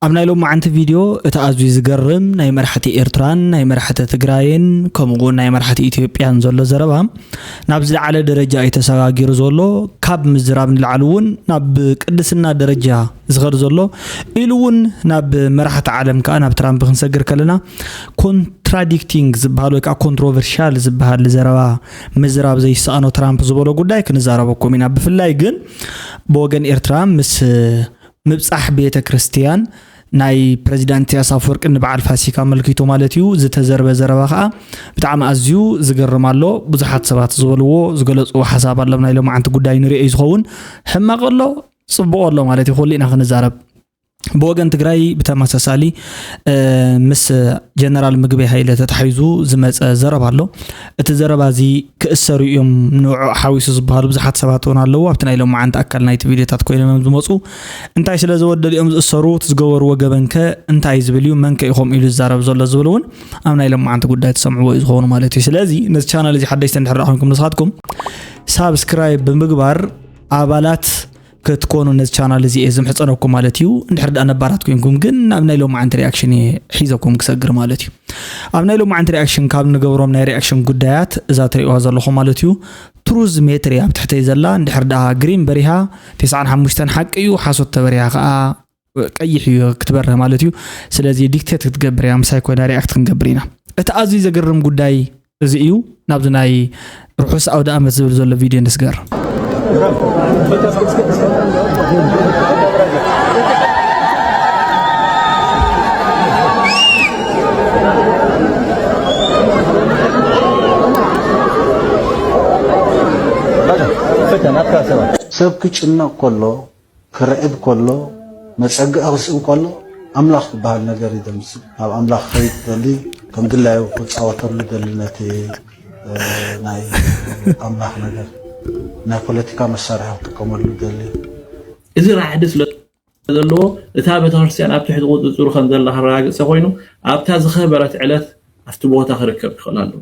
ኣብ ናይ ሎማዓንቲ ቪድዮ እቲ ኣዝዩ ዝገርም ናይ መራሕቲ ኤርትራን ናይ መራሕቲ ትግራይን ከምኡ እውን ናይ መራሕቲ ኢትዮጵያን ዘሎ ዘረባ ናብ ዝለዓለ ደረጃ እዩ ተሰጋጊሩ ዘሎ። ካብ ምዝራብ ንላዕሊ እውን ናብ ቅድስና ደረጃ ዝኸድ ዘሎ ኢሉ እውን ናብ መራሕቲ ዓለም ከዓ ናብ ትራምፕ ክንሰግር ከለና ኮንትራዲክቲንግ ዝበሃል ወይ ከዓ ኮንትሮቨርሻል ዝበሃል ዘረባ ምዝራብ ዘይሰኣኖ ትራምፕ ዝበሎ ጉዳይ ክንዛረበኩም ኢና። ብፍላይ ግን ብወገን ኤርትራ ምስ ምብጻሕ ቤተ ክርስትያን ናይ ፕረዚዳንት ኢሳያስ ኣፈወርቂ ንበዓል ፋሲካ ኣመልኪቱ ማለት እዩ ዝተዘርበ ዘረባ ከዓ ብጣዕሚ ኣዝዩ ዝገርም ኣሎ። ብዙሓት ሰባት ዝበልዎ ዝገለፅዎ ሓሳብ ኣሎ። ናይ ሎማዓንቲ ጉዳይ ንሪኦ እዩ ዝኸውን። ሕማቕ ኣሎ፣ ፅቡቕ ኣሎ ማለት እዩ። ኩሉ ኢና ክንዛረብ። ብወገን ትግራይ ብተመሳሳሊ ምስ ጀነራል ምግበይ ሃይለ ተታሒዙ ዝመፀ ዘረባ ኣሎ። እቲ ዘረባ እዚ ክእሰሩ እዮም ንዑ ሓዊሱ ዝበሃሉ ብዙሓት ሰባት እውን ኣለዉ። ኣብቲ ናይ ሎማዓንቲ ኣካል ናይቲ ቪድዮታት ኮይኖም እዮም ዝመፁ። እንታይ ስለ ዝበደሉ እዮም ዝእሰሩ? እቲ ዝገበርዎ ገበንከ እንታይ ዝብል እዩ? መንከ ኢኹም ኢሉ ዝዛረብ ዘሎ ዝብል እውን ኣብ ናይ ሎማዓንቲ ጉዳይ ትሰምዕዎ እዩ ዝኸውን ማለት እዩ። ስለዚ ነዚ ቻናል እዚ ሓደሽቲ እንድሕር ደኣ ኮይንኩም ንስኻትኩም ሳብስክራይብ ብምግባር ኣባላት ክትኮኑ ነዚ ቻናል እዚ እየ ዝምሕፀነኩም ማለት እዩ። እንድሕር ደኣ ነባራት ኮይንኩም ግን ናብ ናይ ሎማዓንቲ ሪኣክሽን እየ ሒዘኩም ክሰግር ማለት እዩ። ኣብ ናይ ሎማዓንቲ ሪኣክሽን ካብ ንገብሮም ናይ ሪኣክሽን ጉዳያት እዛ ትሪእዋ ዘለኹም ማለት እዩ ትሩዝ ሜትሪ ኣብ ትሕተይ ዘላ እንድሕር ደኣ ግሪን በሪሃ ተስዓን ሓሙሽተን ሓቂ እዩ፣ ሓሶት ተበሪሃ ከዓ ቀይሕ እዩ ክትበርህ ማለት እዩ። ስለዚ ዲክቴት ክትገብር እያ፣ ምሳይ ኮይና ሪኣክት ክንገብር ኢና። እቲ ኣዝዩ ዘገርም ጉዳይ እዚ እዩ። ናብዚ ናይ ርሑስ ኣውደ ኣመት ዝብል ዘሎ ቪድዮ ንስገር። ሰብ ክጭነቕ ከሎ ክርዕድ ከሎ፣ መጸግዒ ክስእን ከሎ፣ ኣምላኽ ዝበሃል ነገር እዩ ዘምጽእ። ናብ ኣምላኽ ክኸይድ ደሊ፣ ከም ድላዩ ክጻወተሉ ደሊ፣ ነቲ፣ እ፣ ናይ ኣምላኽ ነገር ናይ ፖለቲካ መሳርሒ ክጥቀመሉ ደሊ። እዚ ራዕዲ ስለ ዘለዎ፣ እታ ቤተክርስትያን ኣብ ትሕቲ ቁጽጽሩ ከም ዘላ ከረጋግጸ ኮይኑ፣ ኣብታ ዝኸበረት ዕለት ኣብቲ ቦታ ክርከብ ክኽእል ኣለዎ።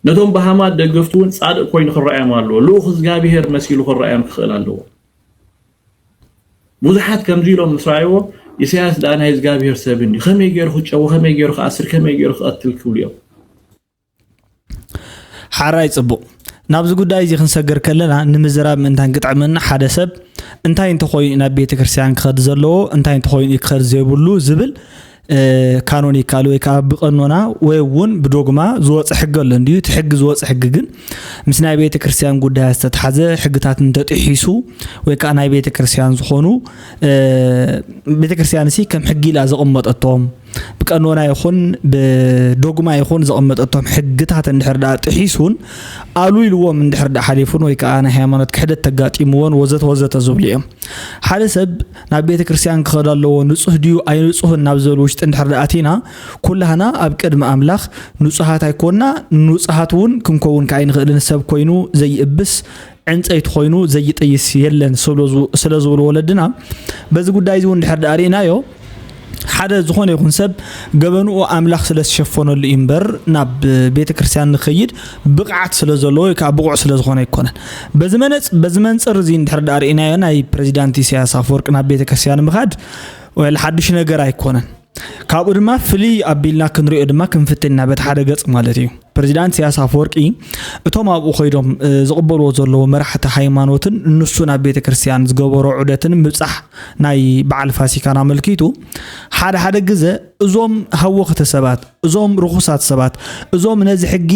ነቶም በሃማት ደገፍቱ እውን ጻድቕ ኮይኑ ክረኣዮም ኣለዎ። ልኡኽ እግዚኣብሔር መሲሉ ክረኣዮም ክኽእል ኣለዎ። ብዙሓት ከምዚ ኢሎም ምስ ረኣይዎ፣ ኢሳያስ ደኣ ናይ እግዚኣብሔር ሰብ እንድዩ፣ ከመይ ገይሩ ክጨዊ፣ ከመይ ገይሩ ክኣስር፣ ከመይ ገይሩ ክቐትል ክብሉ እዮም። ሓራይ ጽቡቕ። ናብዚ ጉዳይ እዚ ክንሰግር ከለና ንምዝራብ ምእንታን ክጥዕመና ሓደ ሰብ እንታይ እንተኾይኑ እዩ ናብ ቤተ ክርስቲያን ክኸድ ዘለዎ፣ እንታይ እንተኾይኑ እዩ ክኸድ ዘይብሉ ዝብል እ፣ ካኖኒካል ወይ ከዓ ብቀኖና ወይ እውን ብዶግማ ዝወፀ ሕጊ ኣሎ እንድዩ። እቲ ሕጊ ዝወፀ ሕጊ ግን ምስ ናይ ቤተ ክርስቲያን ጉዳያት ዝተተሓዘ ሕግታት እንተጥሒሱ ወይ ከዓ ናይ ቤተ ክርስቲያን ዝኾኑ እ፣ ቤተ ክርስቲያን ሲ ከም ሕጊ ኢላ ዘቐመጠቶም ብቀኖና ይኹን ብዶግማ ይኹን ዘቐመጠቶም ሕግታት እንድሕር ደኣ ጥሒሱን ኣሉ ኢልዎም እንድሕር ደኣ ሓሊፉን ወይ ከዓ ናይ ሃይማኖት ክሕደት ተጋጢምዎን ወዘተ ወዘተ ዝብሉ እዮም። ሓደ ሰብ ናብ ቤተ ክርስቲያን ክኸድ ኣለዎ፣ ንጹህ ድዩ ኣይንጹህን ናብ ዝብል ውሽጢ እንድሕር ደኣ ኣቲና፣ ኩላህና ኣብ ቅድሚ ኣምላኽ ንጹሃት ኣይኮንና፣ ንጹሃት እውን ክንከውን ከኣ ኣይንኽእልን። ሰብ ኮይኑ ዘይእብስ፣ ዕንጸይቲ ኮይኑ ዘይጥይስ የለን ስለ ዝብሉ ወለድና፣ በዚ ጉዳይ እዚ እውን እንድሕር ደኣ ርኢናዮ፣ ሓደ ዝኾነ ይኹን ሰብ ገበንኡ ኣምላኽ ስለ ዝሸፈነሉ እዩ እምበር ናብ ቤተ ክርስቲያን ንኸይድ ብቕዓት ስለ ዘለዎ ወይ ከዓ ብቑዕ ስለ ዝኾነ ኣይኮነን። በዚ መነጽ-፣ በዚ መንጽር እዚ እንድሕር ደኣ ርኢናዮ ናይ ፕረዚዳንት ኢሳያስ ኣፈወርቂ ናብ ቤተ ክርስቲያን ምኻድ ወላ ሓድሽ ነገር ኣይኮነን። ካብኡ ድማ ፍልይ ኣቢልና ክንሪኦ ድማ ክንፍትን ኢና በቲ ሓደ ገጽ ማለት እዩ። ፕረዚዳንት ኢሳያስ ኣፈወርቂ እቶም ኣብኡ ከይዶም፣ እ፣ ዝቕበልዎ ዘለዉ መራሕቲ ሃይማኖትን ንሱ ናብ ቤተ ክርስቲያን ዝገበሮ ዑደትን ምብጻሕ ናይ በዓል ፋሲካን ኣመልኪቱ ሓደ ሓደ ግዘ እዞም ሃወኽቲ ሰባት፣ እዞም ርኹሳት ሰባት፣ እዞም ነዚ ሕጊ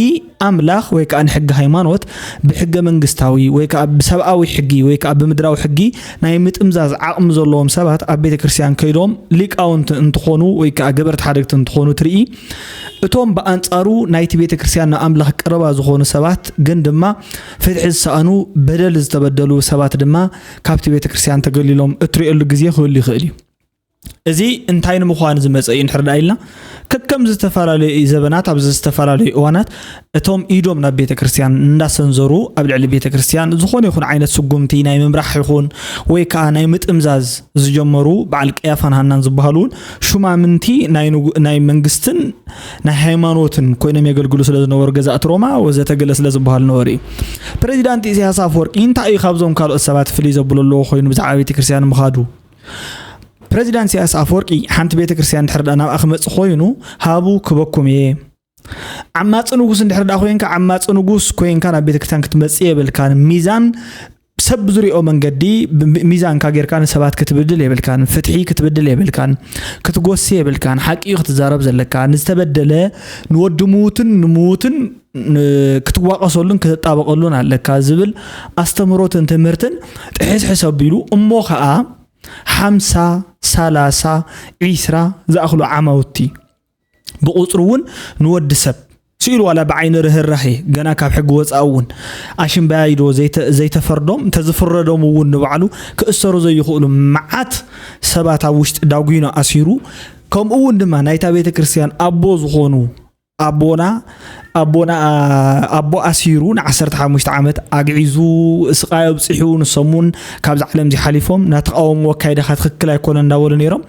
ኣምላኽ ወይ ከዓ ንሕጊ ሃይማኖት ብሕገ መንግስታዊ ወይ ከዓ ብሰብኣዊ ሕጊ ወይ ከዓ ብምድራዊ ሕጊ ናይ ምጥምዛዝ ዓቕሚ ዘለዎም ሰባት ኣብ ቤተ ክርስቲያን ከይዶም ሊቃውንቲ እንትኾኑ ወይ ከዓ ገበርቲ ሓደግቲ እንትኾኑ ትርኢ። እቶም ብኣንጻሩ ናይቲ ቤተ ክርስቲያን ንኣምላኽ ቀረባ ዝኾኑ ሰባት ግን ድማ ፍትሒ ዝሰኣኑ፣ በደል ዝተበደሉ ሰባት ድማ ካብቲ ቤተ ክርስቲያን ተገሊሎም እትርእየሉ ግዜ ክህሉ ይኽእል እዩ። እዚ እንታይ ንምዃን ዝመጸ እዩ እንድሕር ደኣ ኢልና፣ ከከም ዝተፈላለዩ ዘበናት፣ ኣብ ዝተፈላለዩ እዋናት እቶም ኢዶም ናብ ቤተ ክርስቲያን እንዳሰንዘሩ፣ ኣብ ልዕሊ ቤተ ክርስቲያን ዝኾነ ይኹን ዓይነት ስጉምቲ ናይ ምምራሕ ይኹን ወይ ከዓ ናይ ምጥምዛዝ ዝጀመሩ በዓል ቀያፋን ሃናን ዝበሃሉ እውን ሹማምንቲ ናይ ንጉ-፣ ናይ መንግስትን ናይ ሃይማኖትን ኮይኖም የገልግሉ ስለ ዝነበሩ ገዛእቲ ሮማ ወዘተ ገለ ስለ ዝበሃሉ ነበሩ እዩ። ፕሬዚዳንት ኢሳያስ ኣፈወርቂ እንታይ እዩ ካብዞም ካልኦት ሰባት ፍልይ ዘብሎ ኣለዎ ኮይኑ ብዛዕባ ቤተ ክርስቲያን ምኻዱ? ፕረዚዳንት ኢሳያስ ኣፈወርቂ፣ ሓንቲ ቤተ ክርስቲያን እንድሕር ደኣ ናብኣ ክመጽእ ኮይኑ፣ ሃቡ ክበኩም እየ። ዓማጺ ንጉስ እንድሕር ደኣ ኮይንካ፣ ዓማጺ ንጉስ ኮይንካ ናብ ቤተ ክርስቲያን ክትመጽእ የብልካን። ሚዛን ሰብ ዝሪኦ መንገዲ ብ-፣ ሚዛንካ ጌርካ ንሰባት ክትብድል የብልካን። ፍትሒ ክትብድል የብልካን። ክትጎሲ የብልካን። ሓቂ እዩ ክትዛረብ ዘለካ። ንዝተበደለ፣ ንወዲ ምዉትን ንምዉትን ን-፣ ክትዋቐሰሉን ክትጣበቐሉን ኣለካ ዝብል ኣስተምህሮትን ትምህርትን ጥሕስሕስ ኣቢሉ፣ እሞ ኸኣ ሓምሳ፣ ሰላሳ፣ ዒስራ ዝኣኽሉ ዓማውቲ ብቑጽሪ እውን ንወዲ ሰብ ስኢሉ፣ ዋላ ብዓይኒ ርህራሄ፣ ገና ካብ ሕጊ ወጻኢ እውን ኣሽምባያይ ዶ ዘይተ-፣ ዘይተፈርዶም፣ እንተዝፍረዶም እውን ንባዕሉ ክእሰሩ ዘይኽእሉ መዓት ሰባት ኣብ ውሽጢ ዳጒኑ ኣሲሩ። ከምኡ እውን ድማ ናይታ ቤተ ክርስቲያን ኣቦ ዝኾኑ ኣቦና፣ ኣቦና፣ ኣቦ ኣሲሩ ንዓሰርተ ሓሙሽተ ዓመት ኣግዒዙ፣ ስቓይ ኣብጺሑ፣ ንሶም እውን ካብዛ ዓለም እዚ ሓሊፎም፣ ናተቃወምዎ ኣካይዳኻ ትኽክል ኣይኮነን እንዳበሉ ነይሮም።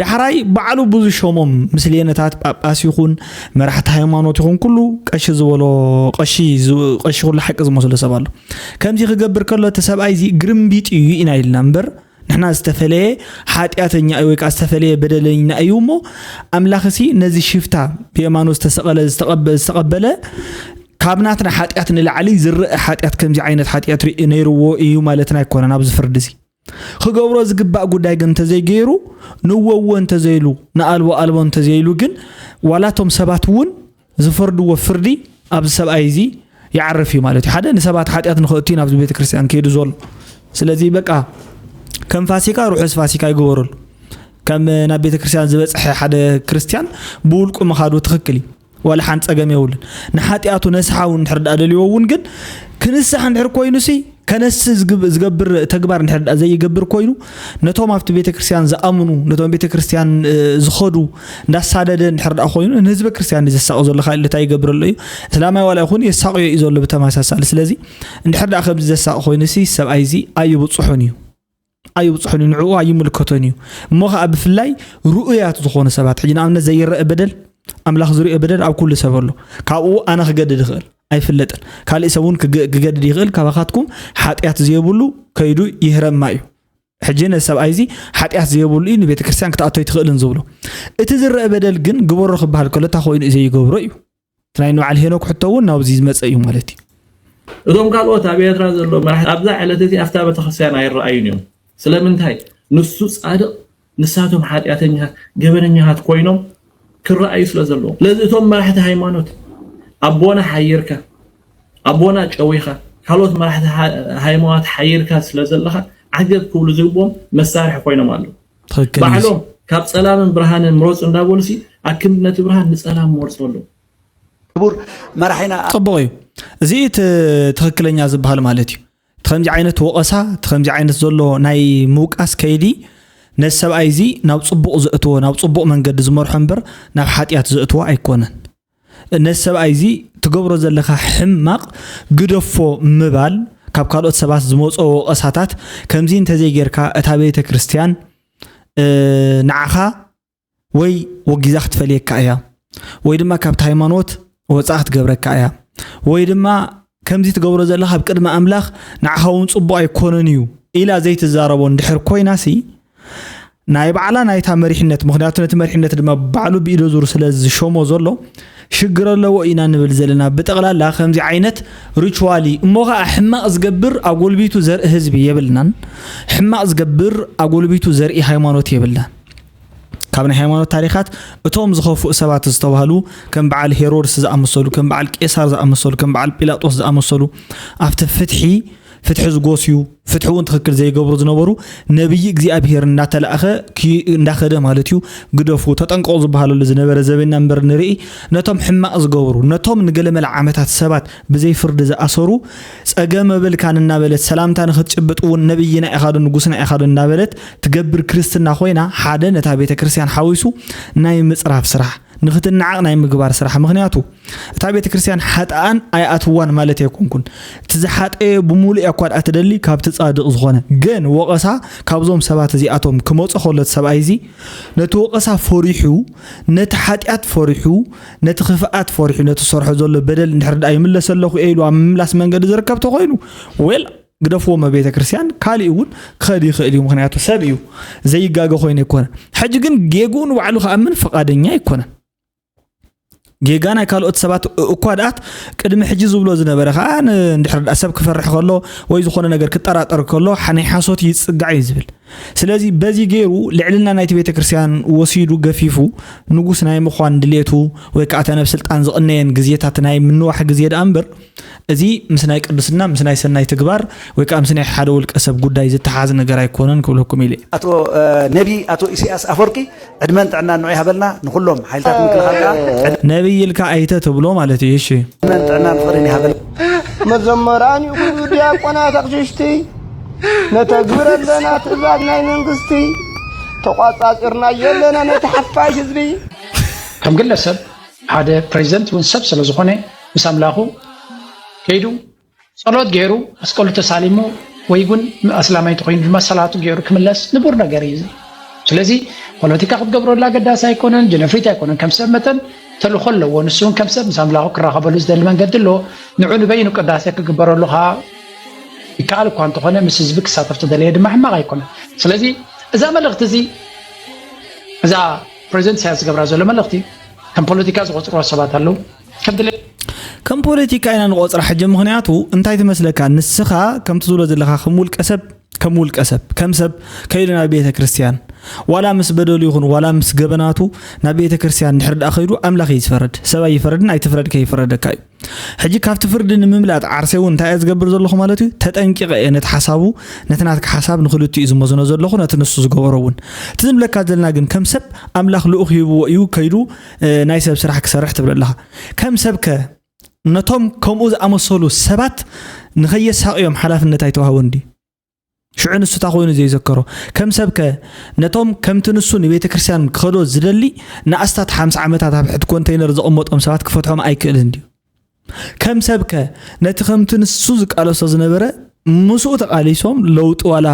ዳሕራይ ባዕሉ ብዝሾሞም ምስሌነታት፣ ጳጳስ ይኹን መራሕቲ ሃይማኖት ይኹን፣ ኩሉ ቀሺ ዝበሎ፣ ቀሺ ዝ-፣ ቀሺ ኩሉ ሓቂ ዝመስሎ ሰብ ኣሎ። ከምዚ ክገብር ከሎ፣ እቲ ሰብኣይ እዚ ግርምቢጥ እዩ ኢና ኢልና እምበር፣ ንሕና ዝተፈለየ ሓጢኣተኛ እዩ ወይ ከዓ ዝተፈለየ በደለኛ እዩ እሞ፣ ኣምላኽሲ ነዚ ሽፍታ ብየማኑ ዝተሰቐለ፣ ዝተቐበ-፣ ዝተቐበለ፣ ካብ ናትና ሓጢኣት ንላዕሊ ዝረአ ሓጢኣት፣ ከምዚ ዓይነት ሓጢኣት ርኢ-፣ ነይርዎ እዩ ማለትና ኣይኮነን። ኣብዚ ፍርዲ እዚ ክገብሮ ዝግባእ ጉዳይ ግን እንተዘይገይሩ፣ ንወዎ እንተዘይሉ፣ ንኣልቦ ኣልቦ እንተዘይሉ ግን፣ ዋላ እቶም ሰባት እውን ዝፈርድዎ ፍርዲ ኣብዚ ሰብኣይ እዚ ይዓርፍ እዩ ማለት እዩ። ሓደ፣ ንሰባት ሓጢኣት ንኸእቱ እዩ ናብዚ ቤተ ክርስቲያን ከይዱ ዘሎ። ስለዚ በቃ ከም ፋሲካ ርሑስ ፋሲካ ይግበረሉ። ከም ናብ ቤተ ክርስቲያን ዝበጽሐ ሓደ ክርስቲያን ብውልቁ ምኻዱ ትኽክል እዩ። ዋላ ሓንቲ ጸገም የብሉን። ንሓጢኣቱ ነስሓ እውን እንድሕር ደኣ ደልይዎ እውን ግን ክንስሕ እንድሕር ኮይኑሲ፣ ከነስ ዝግብ-፣ ዝገብር ተግባር እንድሕር ደኣ ዘይገብር ኮይኑ፣ ነቶም ኣብቲ ቤተ ክርስቲያን ዝኣምኑ፣ ነቶም ቤተ ክርስቲያን፣ እ፣ ዝኸዱ እንዳሳደደ እንድሕር ደኣ ኮይኑ፣ ንህዝበ ክርስቲያን እዩ ዘሳቒ ዘሎ፣ ካልእ እንታይ ይገብረሉ እዩ? እስላማይ ዋላ ይኹን የሳቕዮ እዩ ዘሎ ብተመሳሳሊ። ስለዚ እንድሕር ደኣ ከምዚ ዘሳቒ ኮይኑሲ፣ ሰብኣይ እዚ ኣይብጽሑን እዩ። ኣይብጽሑን እዩ፣ ንዕኡ ኣይምልከቶን እዩ። እሞ ኸኣ ብፍላይ ርኡያት ዝኾኑ ሰባት፣ ሕጂ ንኣብነት ዘይረአ በደል፣ ኣምላኽ ዝርእዮ በደል ኣብ ኩሉ ሰብ ኣሎ። ካብኡ ኣነ ክገድድ ይኽእል፣ ኣይፍለጥን። ካልእ ሰብ እውን ክገ-፣ ክገድድ ይኽእል፣ ካባኻትኩም ሓጢኣት ዘየብሉ ከይዱ ይህረማ እዩ። ሕጂ ነዚ ሰብኣይ እዚ ሓጢኣት ዘየብሉ እዩ፣ ንቤተ ክርስቲያን ክትኣቶ ኣይትኽእልን ዝብሎ። እቲ ዝረአ በደል ግን ግበሮ ክበሃል ከሎ፣ እንታይ ኮይኑ እዩ ዘይገብሮ እዩ። እቲ ናይ ንበዓል ሄኖክ ሕቶ እውን ናብዚ ዝመጸ እዩ ማለት እዩ። እቶም ካልኦት ኣብ ኤርትራ ዘለዉ መራሕቲ ኣብዛ ዕለት እዚ ኣብታ ቤተክርስትያን ኣይረኣዩን እዮም። ስለምንታይ? ንሱ ጻድቕ፣ ንሳቶም ሓጢኣተኛታት፣ ገበነኛታት ኮይኖም ክረኣዩ ስለ ዘለዎም። ስለዚ እቶም መራሕቲ ሃይማኖት ኣቦና ሓይርካ፣ ኣቦና ጨዊኻ፣ ካልኦት መራሕቲ ሃ-፣ ሃይማኖት ሓይርካ ስለ ዘለኻ ዓገብ ክብሉ ዝግብኦም መሳርሒ ኮይኖም ኣለዉ። ትኽክል እዩ። ባዕሎም ካብ ጸላምን ብርሃንን ምረጹ እንዳበሉሲ ኣክንዲ ነቲ ብርሃን ንጸላም ምመርጹ ኣለዉ። ክቡር መራሒና። ጽቡቕ እዩ። እዚ እቲ ትኽክለኛ ዝበሃል ማለት እዩ። እቲ ከምዚ ዓይነት ወቐሳ፣ እቲ ከምዚ ዓይነት ዘሎ ናይ ምውቃስ ከይዲ ነዚ ሰብኣይ እዚ ናብ ጽቡቕ ዘእትዎ፣ ናብ ጽቡቕ መንገዲ ዝመርሖ እምበር ናብ ሓጢኣት ዘእትዎ ኣይኮነን። ነዚ ሰብኣይ እዚ ትገብሮ ዘለኻ ሕማቕ ግደፎ ምባል፣ ካብ ካልኦት ሰባት ዝመጾ ወቐሳታት፣ ከምዚ እንተዘይጌርካ እታ ቤተ ክርስቲያን፣ እ፣ ንዓኻ ወይ ወጊዛ ክትፈልየካ እያ፣ ወይ ድማ ካብቲ ሃይማኖት ወጻእ ክትገብረካ እያ፣ ወይ ድማ ከምዚ ትገብሮ ዘለኻ ኣብ ቅድሚ ኣምላኽ ንዓኻ እውን ጽቡቕ ኣይኮነን እዩ ኢላ ዘይትዛረቦ እንድሕር ኮይናሲ፣ ናይ ባዕላ ናይታ መሪሕነት፣ ምኽንያቱ ነቲ መሪሕነት ድማ ባዕሉ ብኢደ ዙር ስለ ዝሾሞ ዘሎ፣ ሽግር ኣለዎ ኢና ንብል ዘለና። ብጠቕላላ ከምዚ ዓይነት ሪቹዋሊ እሞ ኸኣ ሕማቕ ዝገብር ኣጎልቢቱ ዘርኢ ህዝቢ የብልናን። ሕማቕ ዝገብር ኣጎልቢቱ ዘርኢ ሃይማኖት የብልናን። ካብ ናይ ሃይማኖት ታሪኻት እቶም ዝኸፍኡ ሰባት ዝተባህሉ ከም በዓል ሄሮድስ ዝኣመሰሉ፣ ከም በዓል ቄሳር ዝኣመሰሉ፣ ከም በዓል ጲላጦስ ዝኣመሰሉ ኣብቲ ፍትሒ፣ ፍትሒ ዝጎስዩ፣ ፍትሒ እውን ትኽክል ዘይገብሩ ዝነበሩ፣ ነቢይ እግዚኣብሄር እናተላእኸ ክይ-፣ እንዳኸደ ማለት እዩ፣ ግደፉ፣ ተጠንቀቑ ዝበሃለሉ ዝነበረ ዘበንና እምበር ንርኢ፣ ነቶም ሕማቕ ዝገብሩ፣ ነቶም ንገለመለ ዓመታት ሰባት ብዘይ ፍርዲ ዝኣሰሩ፣ ጸገም የብልካን እናበለት፣ ሰላምታ ንኽትጭብጥ እውን ነቢይና ኢኻ ዶ ንጉስና ኢኻ ዶ እናበለት ትገብር ክርስትና ኮይና፣ ሓደ ነታ ቤተ ክርስቲያን ሓዊሱ ናይ ምጽራፍ ስራሕ፣ ንኽትነዓቕ ናይ ምግባር ስራሕ። ምኽንያቱ እታ ቤተ ክርስቲያን ሓጥኣን ኣይኣትዋን ማለት ኣይኮንኩን። እቲ ዝሓጠየ ብምሉእ እያ እኳ ደኣ ትደሊ ካብቲ ጻድቕ ዝኾነ። ግን ወቐሳ ካብዞም ሰባት እዚኣቶም ክመጾ ከሎ እቲ ሰብኣይ እዚ ነቲ ወቐሳ ፈሪሑ፣ ነቲ ሓጢኣት ፈሪሑ፣ ነቲ ክፍኣት ፈሪሑ፣ ነቲ ዝሰርሖ ዘሎ በደል እንድሕር ደኣ ይምለስ ኣለኹ እየ ኢሉ ኣብ ምምላስ መንገዲ ዝርከብ ተኾይኑ፣ ዌል፣ ግደፍዎ መቤተ ክርስቲያን ካሊእ እውን ክኸድ ይኽእል እዩ። ምክንያቱ ሰብ እዩ፣ ዘይጋገ ኮይኑ ኣይኮነን። ሕጂ ግን ጌግኡ ንባዕሉ ክኣምን ፍቓደኛ ኣይኮነን። ጌጋ ናይ ካልኦት ሰባት እኳ ደኣት ቅድሚ ሕጂ ዝብሎ ዝነበረ ከዓ ን- እንድሕር ደኣ ሰብ ክፈርሕ ከሎ ወይ ዝኾነ ነገር ክጠራጠር ከሎ ሓ- ናይ ሓሶት ይጽጋዕ እዩ ዝብል። ስለዚ በዚ ገይሩ ልዕልና ናይቲ ቤተ ክርስቲያን ወሲዱ ገፊፉ ንጉስ ናይ ምዃን ድሌቱ ወይ ከዓ ተነብ ስልጣን ዝቕነየን ግዜታት ናይ ምንዋሕ ግዜ ደኣ እምበር እዚ ምስ ናይ ቅድስና ምስ ናይ ሰናይ ተግባር ወይ ከዓ ምስ ናይ ሓደ ውልቀ ሰብ ጉዳይ ዝተሓዝ ነገር ኣይኮነን ክብለኩም ኢለ። ኣቶ ነቢ ኣቶ ኢሳያስ ኣፈወርቂ ዕድመን ጥዕናን ንዑ ይሃበልና። ንኩሎም ሓይልታት ምክልኻል ከዓ ነቢይ ኢልካ ኣይተ ትብሎ ማለት እዩ። እሺ። ዕድመን ጥዕናን ፍቕርን ይሃበልና። መዘመራን ይኹኑ ዲያቆናት ኣቕሽሽቲ ነተግብር ኣለና ትእዛዝ ናይ መንግስቲ። ተቋጻጺርናዮ ኣለና ነቲ ሓፋሽ ህዝቢ። ከም ግለሰብ ሓደ ፕሬዚደንት እውን ሰብ ስለ ዝኾነ ምስ ኣምላኹ ከይዱ ጸሎት ገይሩ መስቀሉ ተሳሊሙ ወይ እውን ኣስላማይ እንተኾይኑ ድማ ሰላቱ ገይሩ ክምለስ ንቡር ነገር እዩ። ስለዚ ፖለቲካ ክትገብረሉ ኣገዳሲ ኣይኮነን፣ ጀነፍሪት ኣይኮነን። ከም ሰብ መጠን ተልእኾ ኣለዎ። ንሱ እውን ከም ሰብ ምስ ኣምላኹ ክራኸበሉ ዝደሊ መንገዲ ኣለዎ። ንዑ ንበይኑ ቅዳሴ ክግበረሉ ከዓ ይከኣል እኳ እንተኾነ ምስ ህዝቢ ክሳተፍ ተደለየ ድማ ሕማቕ ኣይኮነን። ስለዚ እዛ መልእኽቲ እዚ እዛ ፕሬዚደንት ኢሳያስ ዝገብራ ዘሎ መልእኽቲ ከም ፖለቲካ ዝቆፅርዋ ሰባት ኣለዉ። ከምቲ ከም ፖለቲካ ኢና ንቆፅራ ሕጂ። ምክንያቱ እንታይ ትመስለካ፣ ንስኻ ከምቲ ዝብሎ ዘለኻ ከም ውልቀ ሰብ ከም ውልቀ ሰብ ከም ሰብ ከይዱ ናብ ቤተ ክርስቲያን ዋላ ምስ በደሉ ይኹን ዋላ ምስ ገበናቱ ናብ ቤተ ክርስቲያን ድሕር ደኣ ከይዱ ኣምላኽ እዩ ዝፈርድ፣ ሰብ ኣይፈረድን። ኣይትፍረድ ከይፈረደካ እዩ። ሕጂ ካብቲ ፍርዲ ንምምላጥ ዓርሰ እውን እንታይ እየ ዝገብር ዘለኹ ማለት እዩ? ተጠንቂቐ እየ ነቲ ሓሳቡ ነቲ ናትካ ሓሳብ ንክልቲኡ ዝመዝኖ ዘለኹ ነቲ ንሱ ዝገበሮ እውን እቲ ዝብለካ ዘለና ግን ከም ሰብ ኣምላኽ ልኡኽ ሂብዎ እዩ ከይዱ ናይ ሰብ ስራሕ ክሰርሕ ትብል ኣለኻ። ከም ሰብ ከ ነቶም ከምኡ ዝኣመሰሉ ሰባት ንኸየሳቕዮም ሓላፍነት ኣይተዋህቦን ድዩ? ሽዑ ንሱ እታ ኮይኑ ዘይዘከሮ ከም ሰብ ከ ነቶም ከምቲ ንሱ ንቤተ ክርስቲያን ክኸዶ ዝደሊ ንኣስታት ሓምሳ ዓመታት ኣብ ሕድ ኮንተይነር ዘቐመጦም ሰባት ክፈትሖም ኣይክእልን ድዩ? ከም ሰብ ከ ነቲ ከምቲ ንሱ ዝቃለሶ ዝነበረ ምስኡ ተቃሊሶም ለውጢ ዋላ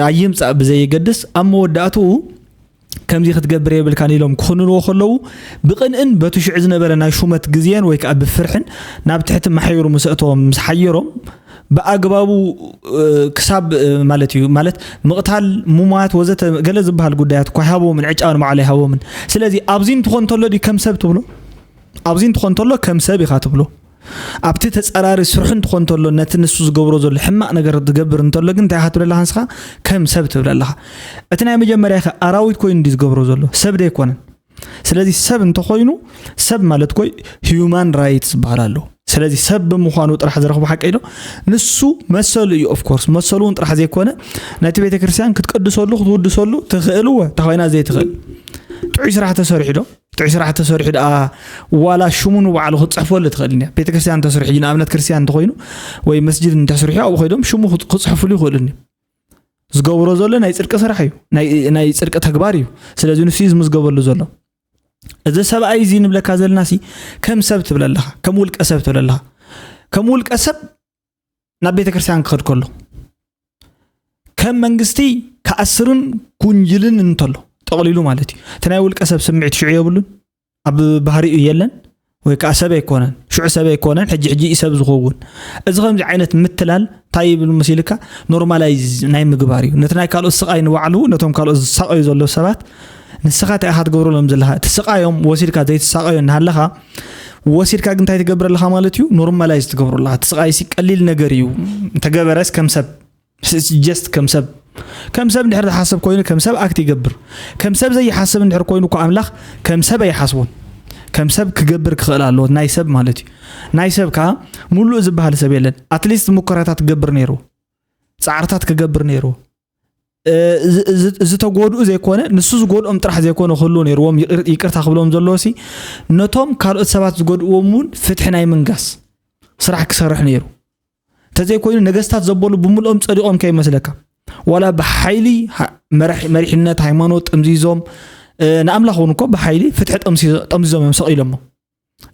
ኣይምጻእ ብዘየገድስ ኣብ መወዳእትኡ ከምዚ ክትገብር የብልካን ኢሎም ክኹንንዎ ከለዉ ብቕንእን በቲ ሽዑ ዝነበረ ናይ ሹመት ግዜን ወይ ከዓ ብፍርሕን ናብ ትሕቲ ማሕየሩ ምስ ኣእተዎም ምስ ሓየሮም ብኣግባቡ ክሳብ ማለት እዩ ማለት ምቕታል ሙማት ወዘተ ገለ ዝበሃል ጉዳያት እኳ ይሃብዎምን ዕጫ ንባዕሉ ኣይሃብዎምን። ስለዚ ኣብዚ እንትኾን እንተሎ ድዩ ከም ሰብ ትብሎ? ኣብዚ እንትኾን እንተሎ ከም ሰብ ኢኻ ትብሎ። ኣብቲ ተፃራሪ ስርሑ እንትኾን እንተሎ ነቲ ንሱ ዝገብሮ ዘሎ ሕማቕ ነገር ዝገብር እንተሎ ግን እንታይ ኢኻ ትብል ኣለኻ ንስኻ? ከም ሰብ ትብል ኣለኻ። እቲ ናይ መጀመርያ ኢኻ ኣራዊት ኮይኑ እንዲ ዝገብሮ ዘሎ ሰብ ዶ ኣይኮነን? ስለዚ ሰብ እንተኾይኑ ሰብ ማለት ኮይ ሂዩማን ራይትስ ዝበሃል ኣሎ። ስለዚ ሰብ ብምዃኑ ጥራሕ ዝረኽቦ ሓቂ ኢሎ ንሱ መሰሉ እዩ። ኦፍኮርስ መሰሉ እውን ጥራሕ ዘይኮነ ነቲ ቤተ ክርስቲያን ክትቅድሰሉ ክትውድሰሉ ትኽእል እወ ተኾይና ዘይትኽእል ጥዑይ ስራሕ ተሰሪሑ ዶ? ጥዑይ ስራሕ ተሰሪሑ ደኣ ዋላ ሽሙ ንባዕሉ ክትፅሕፈሉ ትኽእል እያ። ቤተክርስትያን እንተስርሑ እዩ ንኣብነት ክርስትያን እንተኾይኑ ወይ መስጅድ እንተስርሑ ኣብኡ ኮይዶም ሽሙ ክፅ- ክፅሕፍሉ ይኽእሉ እዮም። ዝገብሮ ዘሎ ናይ ፅድቂ ስራሕ እዩ፣ ናይ- ናይ ፅድቂ ተግባር እዩ። ስለዚ ንሱ እዩ ዝምዝገበሉ ዘሎ። እዚ ሰብኣይ እዚ ንብለካ ዘለና ሲ ከም ሰብ ትብል ኣለኻ፣ ከም ውልቀ ሰብ ትብል ኣለኻ። ከም ውልቀ ሰብ ናብ ቤተክርስትያን ክኸድ ከሎ ከም መንግስቲ ክኣስርን ኩንጅልን እንተሎ ጠቕሊሉ ማለት እዩ። እቲ ናይ ውልቀ ሰብ ስምዒት ሽዑ የብሉን፣ ኣብ ባህሪኡ የለን፣ ወይ ከዓ ሰብ ኣይኮነን። ሽዑ ሰብ ኣይኮነን፣ ሕጂ ሕጂ እዩ ሰብ ዝኸውን። እዚ ከምዚ ዓይነት ምትላል እንታይ ይብል መሲልካ? ኖርማላይዝ ናይ ምግባር እዩ። ነቲ ናይ ካልኦት ስቓይ ንባዕሉ ነቶም ካልኦት ዝሳቐዩ ዘለዉ ሰባት ንስኻ እንታይ ኢኻ ትገብረሎም ዘለኻ? እቲ ስቓዮም ወሲድካ ዘይትሳቐዮ እናሃለኻ ወሲድካ ግን እንታይ ትገብር ኣለኻ ማለት እዩ? ኖርማላይዝ ትገብሮ ኣለኻ። እቲ ስቓይ ሲ ቀሊል ነገር እዩ፣ እንተገበረስ ከም ሰብ ጀስት ከም ሰብ ከም ሰብ እንድሕር ዝሓስብ ኮይኑ ከም ሰብ ኣክት ይገብር። ከም ሰብ ዘይሓስብ እንድሕር ኮይኑ እኮ ኣምላኽ ከም ሰብ ኣይሓስቦን። ከም ሰብ ክገብር ክኽእል ኣለዎ ናይ ሰብ ማለት እዩ። ናይ ሰብ ከዓ ሙሉእ ዝበሃል ሰብ የለን። ኣትሊስት ሙከራታት ክገብር ነይርዎ፣ ፃዕርታት ክገብር ነይርዎ። እ፣ እዚ- እዚ- ዝተጎድኡ ዘይኮነ ንሱ ዝጎድኦም ጥራሕ ዘይኮነ ክህልዎ ነይርዎም። ይቅር- ይቅርታ ክብሎም ዘለዎ ሲ ነቶም ካልኦት ሰባት ዝጎድእዎም እውን ፍትሒ ናይ ምንጋስ ስራሕ ክሰርሕ ነይሩ። እንተዘይኮይኑ ነገስታት ዘበሉ ብምልኦም ፀዲቖም ከይመስለካ ዋላ ብሓይሊ ሃ- መራሕ- መሪሕነት ሃይማኖት ጠምዚዞም እ፣ ንኣምላኽ እውን እኮ ብሓይሊ ፍትሒ ጠምሲ- ጠምዚዞም እዮም ሰቒሎሞ።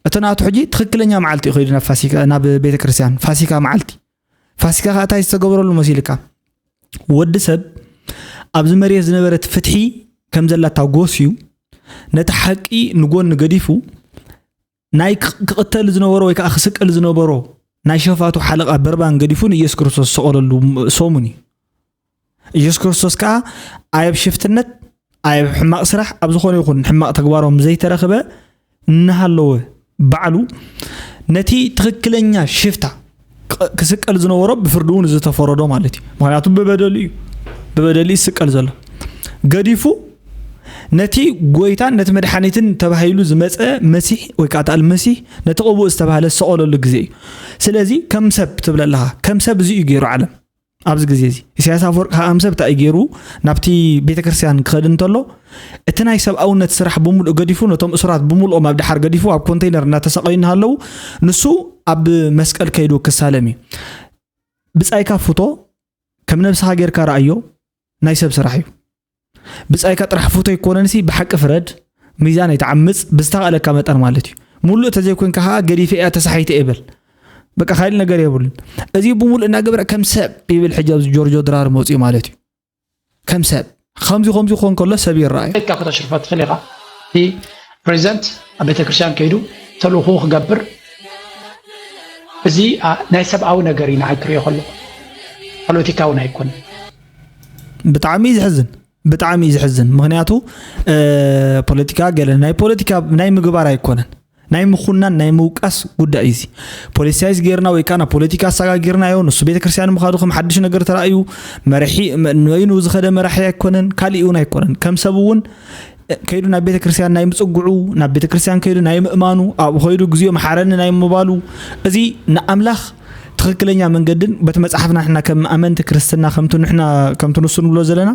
እቲ ናቱ ሕጂ ትኽክለኛ መዓልቲ እዩ ከይዱ ናብ ፋሲካ ናብ ቤተ ክርስቲያን ፋሲካ መዓልቲ ፋሲካ ከዓ እንታይ ዝተገብረሉ መሲልካ ወዲ ሰብ ኣብዚ መሬት ዝነበረት ፍትሒ ከም ዘላታ ጎስዩ ነቲ ሓቂ ንጎኒ ገዲፉ ናይ ክቕተል ዝነበሮ ወይ ከዓ ክስቀል ዝነበሮ ናይ ሸፋቱ ሓለቓ በርባን ገዲፉ ንኢየሱስ ክርስቶስ ዝሰቐለሉ ሰሙን እዩ። ኢየሱስ ክርስቶስ ከኣ ኣይ ኣብ ሽፍትነት፣ ኣይ ኣብ ሕማቕ ስራሕ፣ ኣብ ዝኾነ ይኹን ሕማቕ ተግባሮም ዘይተረኽበ እናሃለወ ባዕሉ ነቲ ትኽክለኛ ሽፍታ ቅ- ክስቀል ዝነበሮ ብፍርዲ እውን ዝተፈረዶ ማለት እዩ። ምኽንያቱ ብበደሉ እዩ፣ ብበደሉ እዩ ዝስቀል ዘሎ። ገዲፉ ነቲ ጎይታን ነቲ መድሓኒትን ተባሂሉ ዝመፀ መሲሕ ወይ ከዓ ተኣል መሲሕ ነቲ ቅቡእ ዝተባህለ ዝሰቐለሉ ግዜ እዩ። ስለዚ ከም ሰብ ትብል ኣለኻ፣ ከም ሰብ እዚ እዩ ገይሩ ዓለም ኣብዚ ግዜ እዚ። ኢሳያስ ኣፈወርቂ ከዓ ከም ሰብ እንታይ እዩ ገይሩ ናብቲ ቤተክርስትያን ክኸድ እንተሎ እቲ ናይ ሰብኣውነት ስራሕ ብምሉእ ገዲፉ ነቶም እሱራት ብምሉኦም ኣብ ድሓር ገዲፉ ኣብ ኮንቴይነር እናተሰቐዩ እናሃለዉ ንሱ ኣብ መስቀል ከይዱ ክሳለም እዩ። ብጻይካ ፍቶ፣ ከም ነብስኻ ጌርካ ረኣዮ፣ ናይ ሰብ ስራሕ እዩ። ብጻይካ ጥራሕ ፍቶ ኣይኮነንሲ ብሓቂ ፍረድ፣ ሚዛን ኣይትዓምጽ፣ ብዝተኻእለካ መጠን ማለት እዩ። ሙሉእ ተዘይኮንካ ከዓ ገዲፈ እያ ተሳሒተ እየ በል። በቃ ካልእ ነገር የብሉን። እዚ ብምሉእ እናገበረ ከም ሰብ ይብል ሕጂ ኣብዚ ጆርጆ ድራር መፅኡ ማለት እዩ። ከም ሰብ ከምዚ ከምዚ ክኾን ከሎ ሰብ ይረኣዩ። ኢልካ ከተሽርፎ ትኽእል ኢኻ። እቲ ፕሬዚደንት ኣብ ቤተክርስትያን ከይዱ ተልእኾ ክገብር፣ እዚ ኣ- ናይ ሰብኣዊ ነገር እዩ ንዓይ ክሪኦ ከለኹ፣ ፖለቲካውን ኣይኮነን። ብጣዕሚ እዩ ዘሕዝን፣ ብጣዕሚ እዩ ዘሕዝን። ምኽንያቱ እ፣ ፖለቲካ ገለ ናይ ፖለቲካ ናይ ምግባር ኣይኮነን፣ ናይ ምኹናን ናይ ምውቃስ ጉዳይ እዩ። እዚ ፖለቲሳይዝ ጌርና ወይ ከዓ ናብ ፖለቲካ ኣሰጋጊርናዮ፣ ንሱ ቤተክርስትያን ምኻዱ ከም ሓድሽ ነገር ተራእዩ፣ መራሒ መ- ንበይኑ ዝኸደ መራሒ ኣይኮነን፣ ካሊእ እውን ኣይኮነን። ከም ሰብ እውን እ፣ ከይዱ ናብ ቤተክርስትያን ናይ ምጽግዑ፣ ናብ ቤተክርስትያን ከይዱ ናይ ምእማኑ፣ ኣብኡ ከይዱ እግዚኦ መሓረኒ ናይ ምባሉ፣ እዚ ንኣምላኽ ትኽክለኛ መንገድን በቲ መጽሓፍና ንሕና ከም ኣመንቲ ክርስትና ከምቲ ንሕና ከምቲ ንሱ ንብሎ ዘለና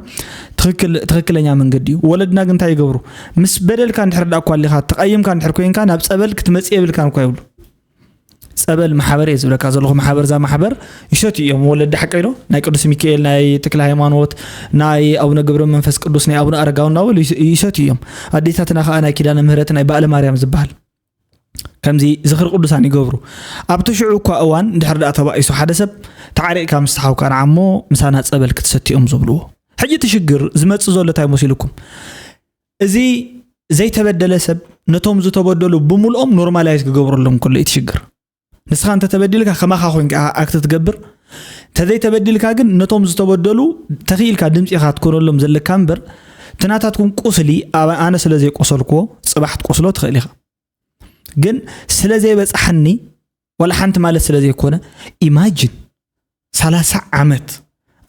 ትኽክል ትኽክለኛ መንገዲ እዩ። ወለድና ግን እንታይ ይገብሩ? ምስ በደልካ እንድሕር ደኣ እኳ ኣሊኻ ተቐይምካ እንድሕር ኮይንካ ናብ ጸበል ክትመጽእ የብልካን እኳ ይብሉ። ጸበል ማሕበር እየ ዝብለካ ዘለኹ፣ ማሕበር እዛ ማሕበር ይሰትዩ እዮም። ወለዲ ሓቀይ ዶ ናይ ቅዱስ ሚካኤል ናይ ተክለ ሃይማኖት ናይ ኣቡነ ገብረ መንፈስ ቅዱስ ናይ ኣቡነ ኣረጋዊ እናበሉ ይስ- ይሰትዩ እዮም። ኣዴታትና ከዓ ናይ ኪዳነ ምህረት ናይ በዓለ ማርያም ዝበሃል ከምዚ ዝኽሪ ቅዱሳን ይገብሩ። ኣብቲ ሽዑ እኳ እዋን እንድሕር ደኣ ተባኢሱ ሓደ ሰብ ተዓሪቕካ ምስ ተሓውካ ንዓሞ ምሳና ጸበል ክትሰቲ እዮም ዝብልዎ። ሕጂ እቲ ሽግር ዝመጽእ ዘሎ እንታይ መሲልኩም? እዚ ዘይተበደለ ሰብ ነቶም ዝተበደሉ ብምልኦም ኖርማላይዝ ክገብረሎም ከሎ እቲ ሽግር ንስኻ እንተተበዲልካ ከማኻ ኮንካ ኣክት ትገብር። እንተዘይተበዲልካ ግን ነቶም ዝተበደሉ ተኽኢልካ ድምፂ ኢኻ ትኮነሎም ዘለካ እምበር እቲ ናታትኩም ቁስሊ ኣብ ኣነ ስለ ዘይቆሰልክዎ ፅባሕ ክትቆስሎ ትኽእል ኢኻ። ግን ስለ ዘይበፃሓኒ ዋላ ሓንቲ ማለት ስለ ዘይኮነ ኢማጂን ሰላሳ ዓመት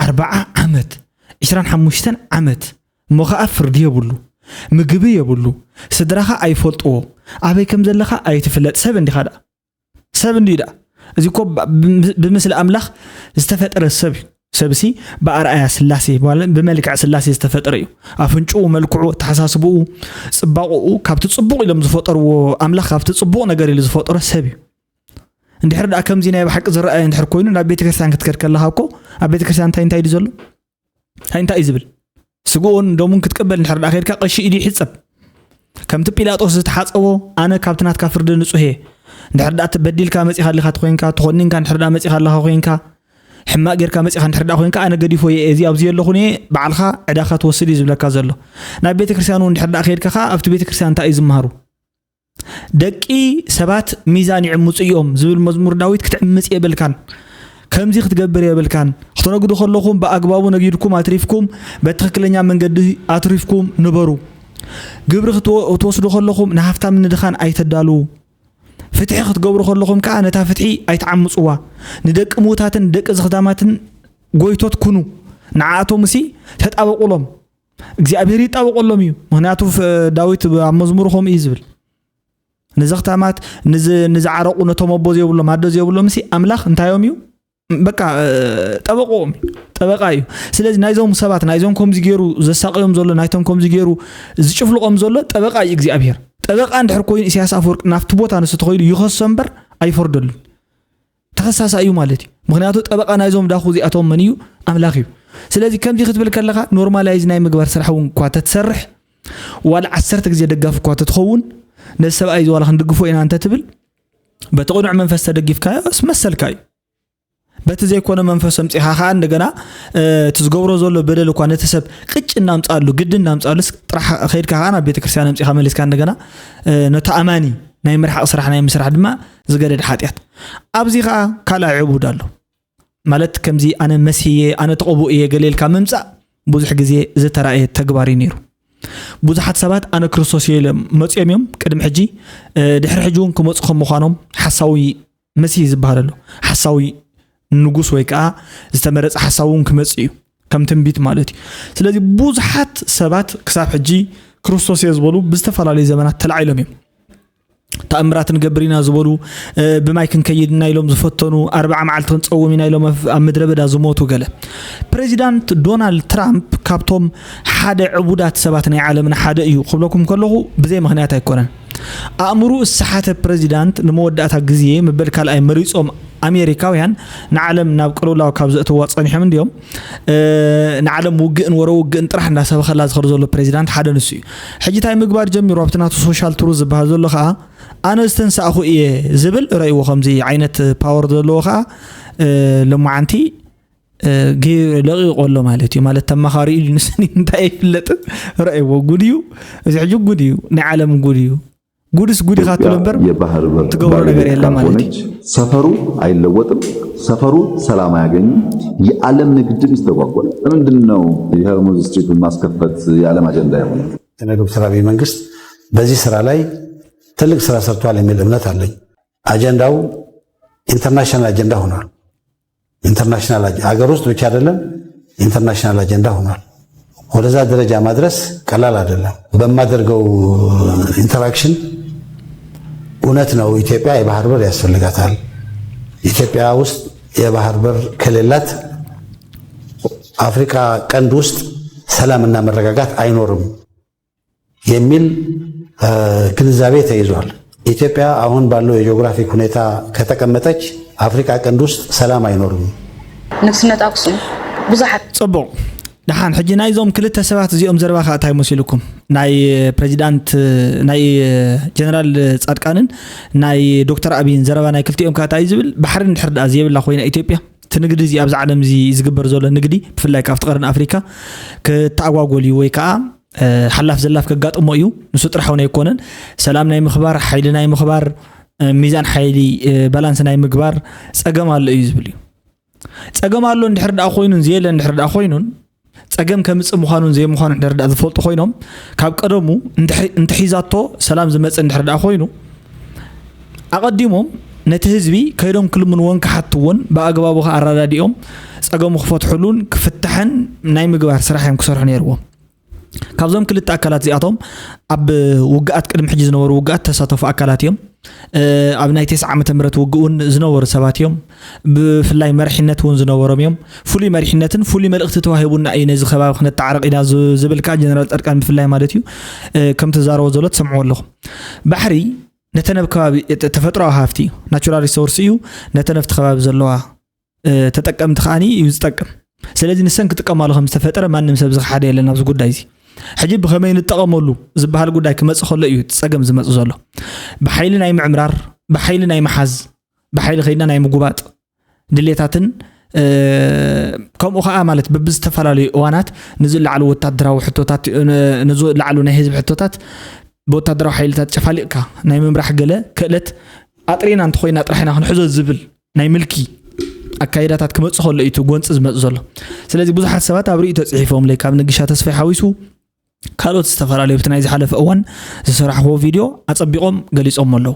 ኣርባዓ ዓመት ዕስራን ሓሙሽተን ዓመት እሞ ከዓ ፍርዲ የብሉ ምግቢ የብሉ ስድራኻ ኣይፈልጥዎ ኣበይ ከም ዘለኻ ኣይትፍለጥ ሰብ እንዲኻ ደኣ ሰብ እንዲዩ ደኣ እዚ እኮ ብ- ብ- ብምስሊ ኣምላኽ ዝተፈጠረ ሰብ እዩ ሰብሲ ብኣርኣያ ስላሴ ማለት ብመልክዕ ስላሴ ዝተፈጠረ እዩ ኣፍንጭኡ መልክዑ ኣተሓሳስብኡ ፅባቕኡ ካብቲ ፅቡቕ ኢሎም ዝፈጠርዎ ኣምላኽ ካብቲ ፅቡቕ ነገር ኢሉ ዝፈጠሮ ሰብ እዩ እንድሕር ደኣ ከምዚ ናይ ብሓቂ ዝረኣየ እንድሕር ኮይኑ ናብ ቤተክርስትያን ክትከድ ከለኻ እኮ ኣብ ቤተክርስትያን እንታይ እንታይ እዩ ዘሎ እንታይ እንታይ እዩ ዝብል ስግኡን ደሙን ክትቅበል እንድሕር ደኣ ከድካ ቀሺ ኢዱ ይሕጸብ ከምቲ ጲላጦስ ዝተሓጸቦ ኣነ ካብቲ ናትካ ፍርዲ ንጹህ እየ እንድሕር ደኣ በዲልካ መጺኻ ኣሊኻ ተኮይንካ ተኾኒንካ እንድሕር ደኣ መጺኻ ኣለኻ ኮይንካ ሕማቅ ጌርካ መጺኻ እንድሕር ደኣ ኮይንካ ኣነ ገዲፎ እየ እዚ ኣብዚ የለኹን እየ በዓልኻ ዕዳኻ ትወስድ እዩ ዝብለካ ዘሎ ናብ ቤተክርስትያን እውን እንድሕር ደኣ ከድካ ከዓ ኣብቲ ቤተክርስትያን እንታይ እዩ ዝመሃሩ ደቂ ሰባት ሚዛን ይዕምፁ እዮም ዝብል መዝሙር ዳዊት ክትዕምፅ የብልካን ከምዚ ክትገብር የብልካን ክትነግዱ ከለኹም ብኣግባቡ ነጊድኩም ኣትሪፍኩም በትክክለኛ መንገዲ ኣትሪፍኩም ንበሩ ግብሪ ክትወስዱ ከለኹም ንሃፍታም ንድኻን ኣይተዳልዉ ፍትሒ ክትገብሩ ከለኹም ከዓ ነታ ፍትሒ ኣይትዓምፅዋ ንደቂ ምውታትን ደቂ ዝኽዳማትን ጎይቶት ኩኑ ንዓኣቶም ሲ ተጣበቁሎም እግዚኣብሔር ይጣበቆሎም እዩ ምክንያቱ ዳዊት ኣብ መዝሙሩ ከምኡ እዩ ዝብል ንዘኽታማት ንዝዓረቑ ነቶም ኣቦ ዘይብሎም ኣዶ ዘይብሎም ሲ ኣምላኽ እንታዮም እዩ በቃ ጠበቆም ጠበቃ እዩ ስለዚ ናይዞም ሰባት ናይዞም ከምዚ ገይሩ ዘሳቀዮም ዘሎ ናይቶም ከምዚ ገይሩ ዝጭፍልቆም ዘሎ ጠበቃ እዩ እግዚኣብሔር ጠበቃ እንድሕር ኮይኑ ኢሳያስ ኣፈወርቅ ናብቲ ቦታ ንሱ ተኸይሉ ይኸሶ እምበር ኣይፈርደሉን ተኸሳሳ እዩ ማለት እዩ ምክንያቱ ጠበቃ ናይዞም ዳኹ እዚኣቶም መን እዩ ኣምላኽ እዩ ስለዚ ከምዚ ክትብል ከለካ ኖርማላይዝ ናይ ምግባር ስራሕ እውን እኳ ተትሰርሕ ዋላ ዓሰርተ ግዜ ደጋፊ እኳ ተትኸውን ነዚ ሰብኣይ እዚ ዋላ ክንድግፎ ኢና እንተትብል በቲ ቅኑዕ መንፈስ ተደጊፍካዮ መሰልካ እዩ በቲ ዘይኮነ መንፈስ ኣምፂኻ ከዓ እንደገና እቲ ዝገብሮ ዘሎ በደል እኳ ነቲ ሰብ ቅጭ እናምፃሉ ግዲ እናምፃሉ ጥራሕ ከይድካ ከዓ ናብ ቤተክርስትያን ኣምፂኻ መሊስካ እንደገና ነቲ ኣማኒ ናይ ምርሓቕ ስራሕ ናይ ምስራሕ ድማ ዝገደድ ሓጢኣት። ኣብዚ ኸዓ ካልኣይ ዕቡድ ኣሎ። ማለት ከምዚ ኣነ መሲህ እየ፣ ኣነ ተቐቡእ እየ ገለ ኢልካ ምምጻእ ብዙሕ ግዜ ዝተራእየ ተግባር እዩ ነይሩ። ብዙሓት ሰባት ኣነ ክርስቶስ እየ ኢሎም መጺኦም እዮም ቅድሚ ሕጂ፣ እ፣ ድሕሪ ሕጂ እውን ክመጹ ከም ምዃኖም ሓሳዊ መሲህ ዝበሃል ኣሎ። ሓሳዊ ንጉስ ወይ ከዓ ዝተመረጸ ሓሳዊ እውን ክመጽእ እዩ፣ ከም ትንቢት ማለት እዩ። ስለዚ ብዙሓት ሰባት ክሳብ ሕጂ ክርስቶስ እየ ዝበሉ ብዝተፈላለዩ ዘመናት ተላዒሎም እዮም። ተኣምራት ንገብር ኢና ዝበሉ፣ እ፣ ብማይ ክንከይድ ኢና ኢሎም ዝፈተኑ፣ ኣርብዓ መዓልቲ ክንጸውም ኢና ኢሎም ኣብ፣ ኣብ ምድረ በዳ ዝሞቱ ገለ። ፕሬዚዳንት ዶናልድ ትራምፕ ካብቶም ሓደ ዕቡዳት ሰባት ናይ ዓለምና ሓደ እዩ ክብለኩም ከለኹ ብዘይ ምኽንያት ኣይኮነን። ኣእምሩ ዝሰሓተ ፕሬዚዳንት ንመወዳእታ ግዜ መበል ካልኣይ መሪጾም ኣሜሪካውያን ንዓለም ናብ ቅልውላው ካብ ዘእተዋ ጸኒሖም እንድዮም። እ፣ ንዓለም ውግእን ወረ ውግእን ጥራሕ እንዳሰበኸላ ዝኸር ዘሎ ፕሬዚዳንት ሓደ ንሱ እዩ። ሕጂ እንታይ ምግባር ጀሚሩ ኣብቲ ናቱ ሶሻል ትሩዝ ዝበሃል ዘሎ ኸዓ ኣነ ዝተንሳእኹ እየ ዝብል ረእይዎ። ከምዚ ዓይነት ፓወር ዘለዎ ኸዓ፣ እ፣ ሎማዓንቲ፣ እ፣ ገይሩ ለቒቑ ኣሎ ማለት እዩ። ማለት ተማኻሪ ኢሉ ንስኒ እንታይ ኣይፍለጥን ረእይዎ። ጉድ እዩ። እዚ ሕጂ ጉድ እዩ። ናይ ዓለም ጉድ እዩ። ጉድስ ጉድ ኢኻ ትብሎ እምበር የባህር በር ትገብሮ ነገር ባለቤት የለን ማለት እዩ። ካልሆነች ሰፈሩ አይለወጥም፣ ሰፈሩ ሰላም አያገኝም፣ የዓለም ንግድም ይስተጓጎላል። ለምንድን ነው የሆርሙዝ ስትሪቱን ማስከፈት የዓለም አጀንዳ የሆነው? የዶክተር አብይ መንግስት በዚህ ስራ ላይ ትልቅ ስራ ሰርቷል የሚል እምነት አለኝ። አጀንዳው ኢንተርናሽናል አጀንዳ ሆኗል። ኢንተርናሽናል አጀ-፣ አገር ውስጥ ብቻ አይደለም፣ ኢንተርናሽናል አጀንዳ ሆኗል። ወደዛ ደረጃ ማድረስ ቀላል አይደለም። በማደርገው ኢንተራክሽን እውነት ነው፣ ኢትዮጵያ የባህር በር ያስፈልጋታል። ኢትዮጵያ ውስጥ የባህር በር ከሌላት አፍሪካ ቀንድ ውስጥ ሰላምና መረጋጋት አይኖርም የሚል፣ እ፣ ግንዛቤ ተይዟል። ኢትዮጵያ አሁን ባለው የጂኦግራፊክ ሁኔታ ከተቀመጠች አፍሪካ ቀንድ ውስጥ ሰላም አይኖርም። ንግስነት ኣክሱም ብዙሓት ጽቡቕ። ደሓን፣ ሕጂ ናይዞም ክልተ ሰባት እዚኦም ዘረባ ከኣ እንታይ መሲልኩም? ናይ ፕሬዚዳንት፣ ናይ ጀነራል ጻድቃንን ናይ ዶክተር ኣብይን ዘረባ ናይ ክልቲኦም ከኣ እንታይ እዩ ዝብል? ባሕሪ እንድሕር ደኣ ዘይብላ ኮይና ኢትዮጵያ፣ እቲ ንግዲ እዚ ኣብዚ ዓለም እዚ ዝግበር ዘሎ ንግዲ፣ ብፍላይ ካብቲ ቀርኒ ኣፍሪካ፣ ክተኣጓጎል እዩ ወይ ከኣ፣ እ፣ ሓላፍ ዘላፍ ከጋጥሞ እዩ። ንሱ ጥራሕ እውን ኣይኮነን። ሰላም ናይ ምኽባር፣ ሓይሊ ናይ ምኽባር፣ እ፣ ሚዛን ሓይሊ፣ እ፣ ባላንስ ናይ ምግባር ጸገም ኣሎ እዩ ዝብል እዩ። ጸገም ኣሎ እንድሕር ደኣ ኮይኑን ዘየለ እንድሕር ደኣ ኮይኑን፣ ጸገም ከምጽእ ምዃኑን ዘይምዃኑን እንድሕር ደኣ ዝፈልጡ ኮይኖም፣ ካብ ቀደሙ እንተ-፣ እንተሒዛቶ ሰላም ዝመጽእ እንድሕር ደኣ ኮይኑ፣ ኣቐዲሞም ነቲ ህዝቢ ከይዶም ክልምንዎን ክሓትዎን ብኣግባቡ ከኣ ኣረዳዲኦም ጸገሙ ክፈትሕሉን ክፍታሕን ናይ ምግባር ስራሕ እዮም ክሰርሑ ነይርዎም። ካብዞም ክልተ ኣካላት እዚኣቶም ኣብ ውግኣት፣ ቅድሚ ሕጂ ዝነበሩ ውግኣት ተሳተፉ ኣካላት እዮም። እ፣ ኣብ ናይ ተስዓ ዓመተ ምህረት ውግእ እውን ዝነበሩ ሰባት እዮም። ብፍላይ መሪሕነት እውን ዝነበሮም እዮም። ፍሉይ መሪሕነትን ፍሉይ መልእኽቲ ተዋሂቡና እዩ ነዚ ከባቢ ክነተዓርቕ ኢና ዝ-፣ ዝብል ከኣ ጀነራል ጻድቃን ብፍላይ ማለት እዩ፣ እ፣ ከም ተዛረቦ ዘሎ ትሰምዕዎ ኣለኹም። ባሕሪ ነተን ኣብ ከባቢ፣ ተ-፣ ተፈጥሮኣዊ ሃፍቲ እዩ፣ ናቹራል ሪሶርስ እዩ። ነተን ኣብቲ ከባቢ ዘለዋ፣ እ፣ ተጠቀምቲ ከኣኒ እዩ ዝጠቅም። ስለዚ ንሰን ክጥቀማሉ ከም ዝተፈጠረ ማንም ሰብ ዝኸሓደ የለን ኣብዚ ጉዳይ እዚ። ሕጂ ብኸመይ ንጠቐመሉ ዝበሃል ጉዳይ ክመጽእ ከሎ እዩ እቲ ጸገም ዝመጽእ ዘሎ። ብሓይሊ ናይ ምዕምራር፣ ብሓይሊ ናይ ምሓዝ፣ ብሓይሊ ከይድና ናይ ምጉባጥ ድሌታትን፣ እ፣ ከምኡ ኸኣ ማለት በብዝተፈላለዩ እዋናት ንዝለዓሉ ወታደራዊ ሕቶታት፣ እ፣ ንዝለዓሉ ናይ ህዝቢ ሕቶታት ብወታደራዊ ሓይልታት ጨፋሊቕካ ናይ ምምራሕ ገለ ክእለት ኣጥሪና እንተኾይና ጥራሕ ኢና ክንሕዞ ዝብል ናይ ምልኪ ኣካይዳታት ክመጽእ ከሎ እዩ እቲ ጎንጺ ዝመጽእ ዘሎ። ስለዚ ብዙሓት ሰባት ኣብ ርእይቶ ጽሒፎምለይ፣ ካብ ንግሻ ተስፋይ ሓዊሱ ካልኦት ዝተፈላለዩ ኣብቲ ናይ ዝሓለፈ እዋን ዝሰራሕዎ ቪድዮ ኣጸቢቖም ገሊጾሞ ኣለዉ።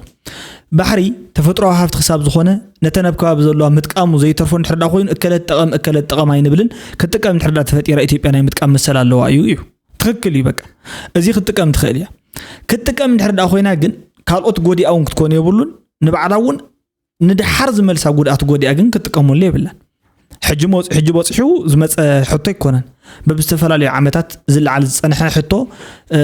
ባሕሪ ተፈጥሮኣዊ ሃፍቲ ክሳብ ዝኾነ ነተን ኣብ ከባቢ ዘለዋ ምጥቃሙ ዘይተርፎ እንድሕር ደኣ ኮይኑ እከለ ትጠቐም እከለ ትጠቐም ኣይንብልን። ክትጥቀም እንድሕር ደኣ ተፈጢራ ኢትዮጵያ ናይ ምጥቃም መሰል ኣለዋ እዩ እዩ። ትኽክል እዩ። በቃ እዚ ክትጥቀም ትኽእል እያ። ክትጥቀም እንድሕር ደኣ ኮይና ግን ካልኦት ጎዲኣ እውን ክትኮን የብሉን። ንባዕላ እውን ንደሓር ዝመልሳ ጉድኣት ጎዲኣ ግን ክትጥቀመሉ የብላን። ሕጂ መወፅ-፣ ሕጂ በፂሑ ዝመፀ ሕቶ ኣይኮነን። በብዝተፈላለዩ ዓመታት ዝለዓል ዝፀንሐ ሕቶ፣ እ፣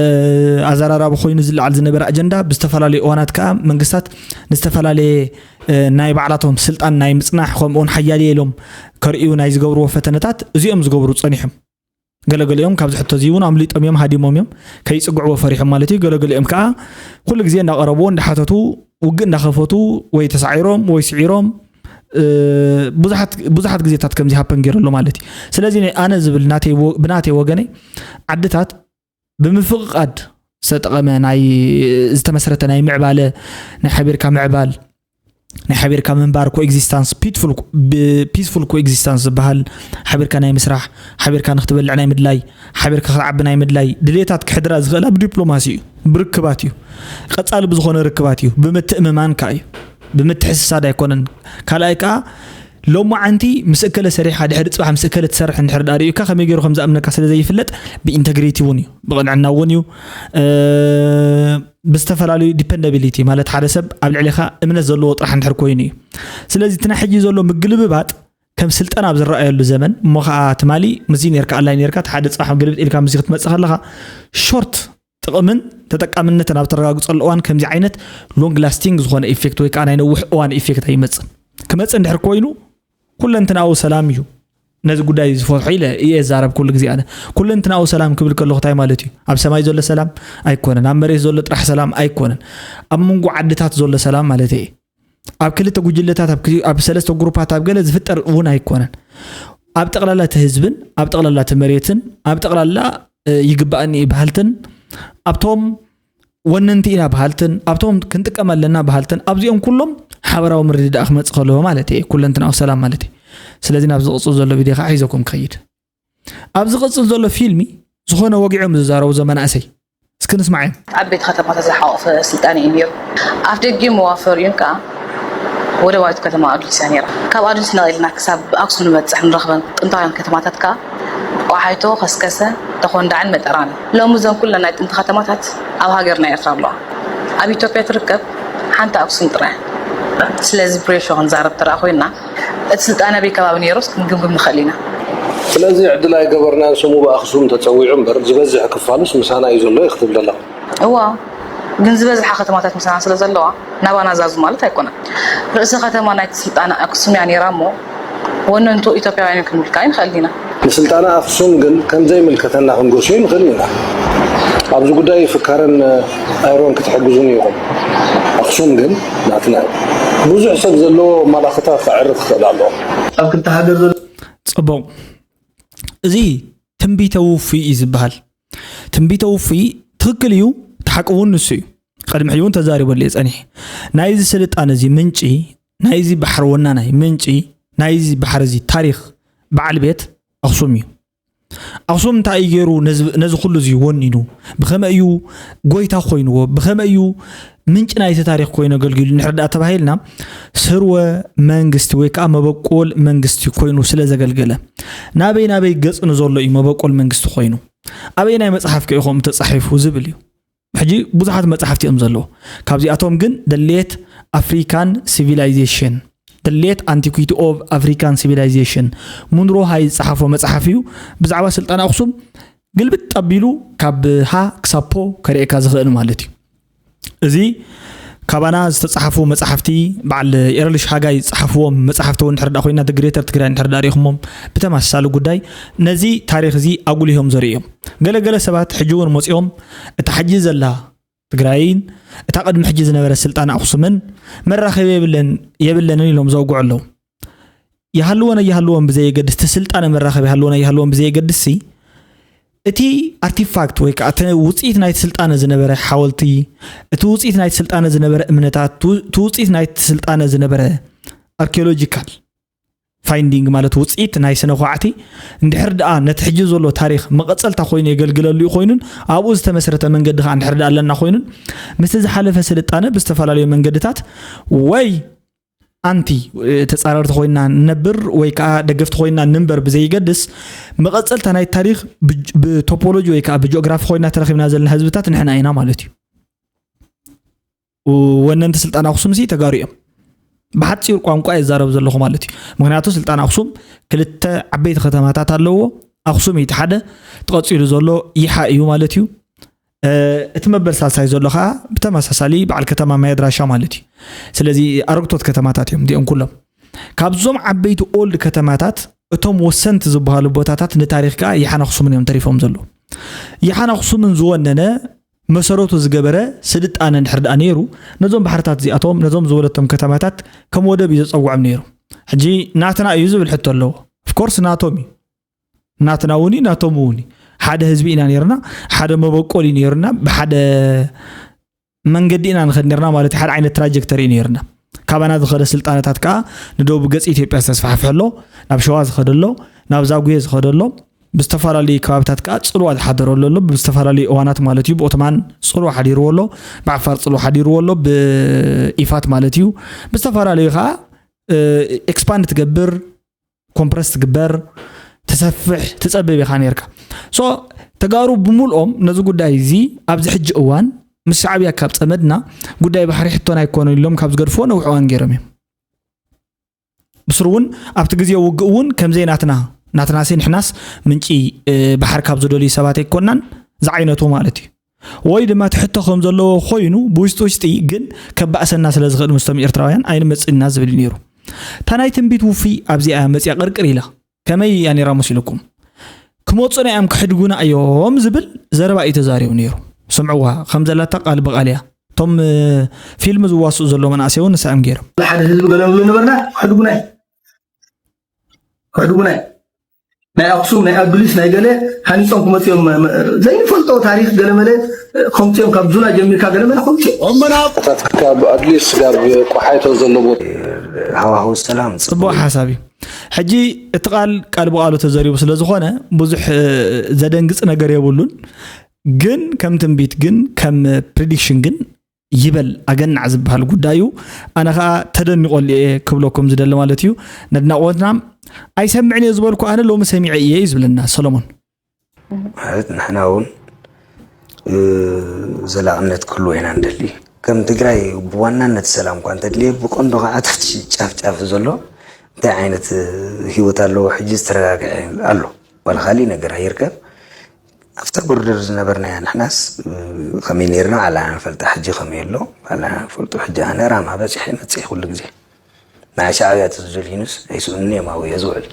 ኣዘራራቢ ኮይኑ ዝለዓል ዝነበረ ኣጀንዳ፣ ብዝተፈላለዩ እዋናት ከዓ መንግስታት ንዝተፈላለየ፣ እ፣ ናይ ባዕላቶም ስልጣን ናይ ምፅናሕ ከምኡውን ሓያል ኢሎም ከርእዩ ናይ ዝገብርዎ ፈተነታት እዚኦም ዝገብሩ ፀኒሖም። ገለገሊኦም ካብዚ ሕቶ እዚ እውን ኣምሊጦም እዮም፣ ሃዲሞም እዮም፣ ከይጽግዕዎ ፈሪሖም ማለት እዩ። ገለገሊኦም ከዓ ኩሉ ግዜ እንዳቐረብዎ እንዳሓተቱ፣ ውግእ እንዳኸፈቱ፣ ወይ ተሳዒሮም ወይ ስዒሮም፣ እ፣ ብዙሓት፣ ብዙሓት ግዜታት ከምዚ ሃፐን ገይሩ ኣሎ ማለት እዩ። ስለዚ ናይ ኣነ ዝብል ናተይ ወ-፣ ብናተይ ወገነይ ዓድታት ብምፍቕቓድ ዝተጠቐመ ናይ ዝተመስረተ ናይ ምዕባለ ናይ ሓቢርካ ምዕባል ናይ ሓቢርካ ምንባር ኮኤግዚስታንስ ፒስፉል ኮኤግዚስታንስ ዝበሃል ሓቢርካ ናይ ምስራሕ ሓቢርካ ንክትበልዕ ናይ ምድላይ ሓቢርካ ክትዓቢ ናይ ምድላይ ድሌታት ክሕድራ ዝኽእላ ብዲፕሎማሲ እዩ ብርክባት እዩ ቀፃሊ ብዝኾነ ርክባት እዩ ብምትእምማን ከዓ እዩ ብምትሕስሳድ ኣይኮነን ካልኣይ ከዓ ሎማዓንቲ ምስ እከለ ሰሪሕካ ድሕሪ ፅባሕ ምስ እከለ ትሰርሕ እንድሕር ዳ ርእዩካ ከመይ ገይሩ ከም ዝኣምነካ ስለ ዘይፍለጥ ብኢንተግሪቲ እውን እዩ ብቕንዕና እውን እዩ ብዝተፈላለዩ ዲፐንደቢሊቲ ማለት ሓደ ሰብ ኣብ ልዕሊኻ እምነት ዘለዎ ጥራሕ እንድሕር ኮይኑ እዩ ስለዚ እቲ ናይ ሕጂ ዘሎ ምግልብባጥ ከም ስልጠና ኣብ ዝረኣየሉ ዘመን እሞ ከዓ ትማሊ ምዚ ነርካ ኣላይ ነርካ ሓደ ፅባሕ ግልብጥ ኢልካ ምዚ ክትመፅእ ከለኻ ሾርት ጥቕምን ተጠቃምነትን ኣብ ተረጋግፀሉ እዋን ከምዚ ዓይነት ሎንግ ላስቲንግ ዝኾነ ኢፌክት ወይ ከዓ ናይ ነውሕ እዋን ኢፌክት ኣይመፅን ክመፅእ እንድሕር ኮይኑ ኩለንትናዊ ሰላም እዩ ነዚ ጉዳይ ዝፈትሖ ኢለ እየ ዛረብ ኩሉ ግዜ ኣነ ኩለንትናዊ ሰላም ክብል ከለኹ እንታይ ማለት እዩ ኣብ ሰማይ ዘሎ ሰላም ኣይኮነን ኣብ መሬት ዘሎ ጥራሕ ሰላም ኣይኮነን ኣብ መንጎ ዓድታት ዘሎ ሰላም ማለት እየ ኣብ ክልተ ጉጅለታት ኣብ ክሊ- ኣብ ሰለስተ ግሩፓት ኣብ ገለ ዝፍጠር እውን ኣይኮነን ኣብ ጠቕላላ እቲ ህዝብን ኣብ ጠቕላላ እቲ መሬትን ኣብ ጠቕላላ እ፣ ይግባኣኒ እዩ በሃልትን ኣብቶም ወነንቲ ኢና በሃልትን ኣብቶም ክንጥቀም ኣለና በሃልትን ኣብዚኦም ኩሎም ሓበራዊ ምርድዳእ ክመፅእ ከለዎ ማለት እየ ኩለንትናዊ ሰላም ማለት እዩ ስለዚ ናብ ዝቕፅል ዘሎ ቪድዮ ከዓ ሒዘኩም ክኸይድ ኣብ ዝቕፅል ዘሎ ፊልሚ ዝኾነ ወጊዖም ዝዛረቡ ዘሎ መናእሰይ እስኪ ንስማዕ እዮም ዓበይቲ ከተማታት ዝሓቆፈ ስልጣነ እዩ ነይሩ። ኣፍ ደጊኡ መዋፈሪኡን ከኣ ወደባዊት ከተማ ኣዱሊስ እያ ነይራ። ካብ ኣዱሊስ ነቒልና ክሳብ ኣክሱም ንበጽሕ ንረኽበን ጥንታውያን ከተማታት ከኣ ቆሓይቶ፣ ከስከሰ፣ ተኾንዳዕን መጠራን እየን። ሎሚ እዘን ኩለን ናይ ጥንቲ ከተማታት ኣብ ሃገርና ኤርትራ ኣለዋ። ኣብ ኢትዮጵያ ትርከብ ሓንቲ ኣክሱም ጥራይ እያ። ስለዚ ብሬሾ ክንዛረብ እንተ ኮይንና፣ እቲ ስልጣነ ኣበይ ከባቢ ነይሩስ ክንግምግም ንኽእል ኢና። ስለዚ ዕድል ኣይገበርናን፣ ስሙ ብኣኽሱም ተጸዊዑ እምበር ዝበዝሕ ክፋሉስ ምሳና እዩ ዘሎ ኢኺ ትብሊ ኣለኺ። እዋ፣ ግን ዝበዝሓ ከተማታት ምሳና ስለ ዘለዋ ናባና ዛዙ ማለት ኣይኮነን። ርእሰ ከተማ ናይቲ ስልጣነ ኣክሱም እያ ነይራ እሞ ወነንቱ ኢትዮጵያውያን እዮም ክንብል ከኣ ንኽእል ኢና። ንስልጣነ ኣኽሱም ግን ከም ዘይምልከተና ክንገስዮ ንኽእል ኢና። ኣብዚ ጉዳይ ፍካረን ኣይሮን ክትሕግዙኒ ኢኹም። ኣኽሱም ግን ናትና እዩ። ብዙሕ ሰብ ዘለዎ ኣማላኽታ ከዕርፍ ይኽእል ኣሎ። ኣብ ክልተ ሃገር ዘሎ ጽቡቕ። እዚ ትንቢተ ውፉይ እዩ ዝበሃል። ትንቢተ ውፉይ ትኽክል እዩ፣ እቲ ሓቂ እውን ንሱ እዩ። ቅድሚ ሕጂ እውን ተዛሪበሉ እየ ጸኒሐ። ናይዚ ስልጣነ እዚ ምንጪ፣ ናይዚ ባሕሪ ወናናይ ምንጪ፣ ናይዚ ባሕሪ እዚ ታሪኽ በዓል ቤት ኣኽሱም እዩ። ኣኽሱም እንታይ እዩ ገይሩ ነዚ ኩሉ እዚ ወኒኑ? ብኸመይ እዩ ጎይታ ኮይንዎ? ብኸመይ እዩ ምንጪ ናይቲ ታሪኽ ኮይኑ ኣገልጊሉ ንሕርዳእ ተባሂልና ስርወ መንግስቲ ወይ ከዓ መበቆል መንግስቲ ኮይኑ ስለ ዘገልገለ ናበይ ናበይ ገጽ ንዘሎ እዩ መበቆል መንግስቲ ኮይኑ ኣበይ ናይ መጽሓፍ ከ ኢኹም ተጻሒፉ ዝብል እዩ ሕጂ ብዙሓት መጽሓፍቲ እዮም ዘለዉ ካብዚኣቶም ግን the late African civilization the late antiquity of African civilization ሙንሮ ሃይ ዝጸሓፎ መጽሓፍ እዩ ብዛዕባ ስልጣን ኣኽሱም ግልብጥ ኣቢሉ ካብ ሃ ክሳብ ፖ ከርእየካ ዝኽእል ማለት እዩ እዚ ካባና ዝተጻሓፉ መጻሕፍቲ በዓል ኤርልሽ ሃጋይ ዝጻሓፍዎም መጻሕፍቲ እውን እንድሕር ኮይና ግሬተር ትግራይ እንድሕር ርኢኹሞም ብተመሳሳሊ ጉዳይ ነዚ ታሪኽ እዚ ኣጉሊሆም ዘርእዮም ገለገለ ሰባት ሕጂ እውን መጺኦም እታ ሕጂ ዘላ ትግራይን እታ ቅድሚ ሕጂ ዝነበረ ስልጣን ኣኽሱምን መራኸቢ የብለንን ኢሎም ዘውግዑ ኣለዉ ይሃልወን ኣይሃልወን ብዘየገድስ እቲ ስልጣነ መራኸቢ ይሃልወን ኣይሃልወን ብዘየገድስ ሲ እቲ ኣርቲፋክት ወይ ከዓ እቲ ውፅኢት ናይቲ ስልጣነ ዝነበረ ሓወልቲ እቲ ውፅኢት ናይቲ ስልጣነ ዝነበረ እምነታት እቲ ውፅኢት ናይቲ ስልጣነ ዝነበረ ኣርኪኦሎጂካል ፋይንዲንግ ማለት ውፅኢት ናይ ስነ ኳዕቲ እንድሕር ደኣ ነቲ ሕጂ ዘሎ ታሪክ መቐፀልታ ኮይኑ የገልግለሉ እዩ ኮይኑን ኣብኡ ዝተመስረተ መንገዲ ከዓ እንድሕር ደኣ ኣለና ኮይኑን ምስቲ ዝሓለፈ ስልጣነ ብዝተፈላለዩ መንገድታት ወይ ኣንቲ ተፃረርቲ ኮይና ንነብር ወይ ከዓ ደገፍቲ ኮይና ንንበር ብዘይገድስ መቐፀልታ ናይ ታሪክ ብቶፖሎጂ ወይ ከዓ ብጂኦግራፊ ኮይና ተረኪብና ዘለና ህዝብታት ንሕና ኢና ማለት እዩ ወነንቲ ስልጣን ኣክሱም ሲ ተጋሩ እዮም ብሓፂር ቋንቋ የዛረብ ዘለኹ ማለት እዩ ምክንያቱ ስልጣን ኣክሱም ክልተ ዓበይቲ ከተማታት ኣለዎ ኣክሱም እቲ ሓደ ተቐፂሉ ዘሎ ይሓ እዩ ማለት እዩ እቲ መበል ሳልሳይ ዘሎ ከዓ ብተመሳሳሊ በዓል ከተማ ማይ ኣድራሻ ማለት እዩ ስለዚ ኣረግቶት ከተማታት እዮም እዚኦም ኩሎም ካብዞም ዓበይቲ ኦልድ ከተማታት እቶም ወሰንቲ ዝበሃሉ ቦታታት ንታሪክ ከዓ ይሓን ኣክሱምን እዮም ተሪፎም ዘለዉ ይሓን ኣክሱምን ዝወነነ መሰረቱ ዝገበረ ስልጣነ እንድሕር ደኣ ነይሩ ነዞም ባሕርታት እዚኣቶም ነዞም ዝበለቶም ከተማታት ከም ወደብ እዩ ዘፀውዖም ነይሩ ሕጂ ናትና እዩ ዝብል ሕቶ ኣለዎ ኦፍኮርስ ናቶም እዩ ናትና እውን እዩ ናቶም እውን እዩ ሓደ ህዝቢ ኢና ነርና፣ ሓደ መበቆል እዩ ነርና፣ ብሓደ መንገዲ ኢና ንኸድ ነርና ማለት ሓደ ዓይነት ትራጀክተሪ እዩ ነርና። ካባና ዝኸደ ስልጣነታት ከዓ ንደቡብ ገፅ ኢትዮጵያ ዝተስፋሕፍሐ ኣሎ፣ ናብ ሸዋ ዝኸደ ኣሎ፣ ናብ ዛጉየ ዝኸደ ኣሎ፣ ብዝተፈላለዩ ከባብታት ከዓ ፅልዋ ዝሓደረሉ ኣሎ። ብዝተፈላለዩ እዋናት ማለት እዩ። ብኦቶማን ፅልዋ ሓዲርዎ ኣሎ፣ ብዓፋር ፅልዋ ሓዲርዎ ኣሎ፣ ብኢፋት ማለት እዩ። ብዝተፈላለዩ ከዓ ኤክስፓንድ ትገብር፣ ኮምፕረስ ትግበር፣ ትሰፍሕ ትፀብብ ኢኻ ነርካ። ሶ ተጋሩ ብምልኦም ነዚ ጉዳይ እዚ ኣብዚ ሕጂ እዋን ምስ ሻዕብያ ካብ ፀመድና ጉዳይ ባሕሪ ሕቶና ኣይኮነን ኢሎም ካብ ዝገድፍዎ ነዊሕ እዋን ገይሮም እዮም። ብስሩ እውን ኣብቲ ግዜ ውግእ እውን ከምዘይ ናትና ናትናሲ ንሕናስ ምንጪ ባሕር ካብ ዝደልዩ ሰባት ኣይኮናን ዝዓይነቱ ማለት እዩ። ወይ ድማ ትሕቶ ከም ዘለዎ ኮይኑ ብውሽጢ ውሽጢ ግን ከባእሰና ስለ ዝኽእል ምስቶም ኤርትራውያን ኣይንመጽእና ዝብል እዩ ነይሩ። እታ ናይ ትንቢት ውፊ ኣብዚኣ መጽያ ቅርቅር ኢላ ከመይ እያ ነይራ መሲልኩም? ክመጹና እዮም ክሕድጉና እዮም ዝብል ዘረባ እዩ ተዛሪቡ ነይሩ። ስምዕዋ ከም ዘላታ ቃል ብቃል እያ። እቶም ፊልም ዝዋስኡ ዘሎ መናእሰይ እውን ንሳ እዮም ገይሮም። ሓደ ህዝቢ ገለ ንብሉ ነበርና። ክሕድጉና እዩ። ክሕድጉና እዩ። ናይ ኣክሱም ናይ ኣዱሊስ ናይ ገለ ሃኒፆም ክመፅኦም ዘይንፈልጦ ታሪክ ገለመለ ከምፅኦም ካብ ዙና ጀሚርካ ገለመለ ከምፅኦም። ኣታት ክካብ ኣድሊስ ጋብ ቆሓይቶ ዘሎ ቦታ ሃዋህው ሰላም ፅቡቅ ሓሳብ እዩ። ሕጂ እቲ ቃል ቃል ብቃሉ ተዘሪቡ ስለ ዝኾነ ብዙሕ ዘደንግፅ ነገር የብሉን። ግን ከም ትንቢት ግን ከም ፕሪዲክሽን ግን ይበል ኣገናዕ ዝበሃል ጉዳይ እዩ። ኣነ ከዓ ተደኒቆሉ እየ ክብለኩም ዝደሊ ማለት እዩ። ነድናቆትና ኣይሰምዕን እየ ዝበልኩ ኣነ ሎሚ ሰሚዐ እየ እዩ ዝብለና ሰሎሞን። ማለት ንሕና እውን ዘላቕነት ክህልዎ ኢና ንደሊ። ከም ትግራይ ብዋናነት ሰላም እኳ እንተድልየ ብቀንዱ ከዓ ታሕቲ ጫፍ ጫፍ ዘሎ እንታይ ዓይነት ህይወት ኣለዎ ሕጂ ዝተረጋግዐ ኣሎ ዋላ ካሊእ ነገር ኣይርከብ። ኣብታ ቦርደር ዝነበርናያ ንሕናስ ከመይ ነርና ባዕልና ንፈልጣ ሕጂ ከመይ ኣሎ ባዕልና ንፈልጦ። ሕጂ ኣነ ራማ በፂሐ መፅእ ኩሉ ግዜ ናይ ሻዕብያ ተዝደልዩንስ ኣይስእኑን እዮም ኣብኡ እየ ዝውዕል።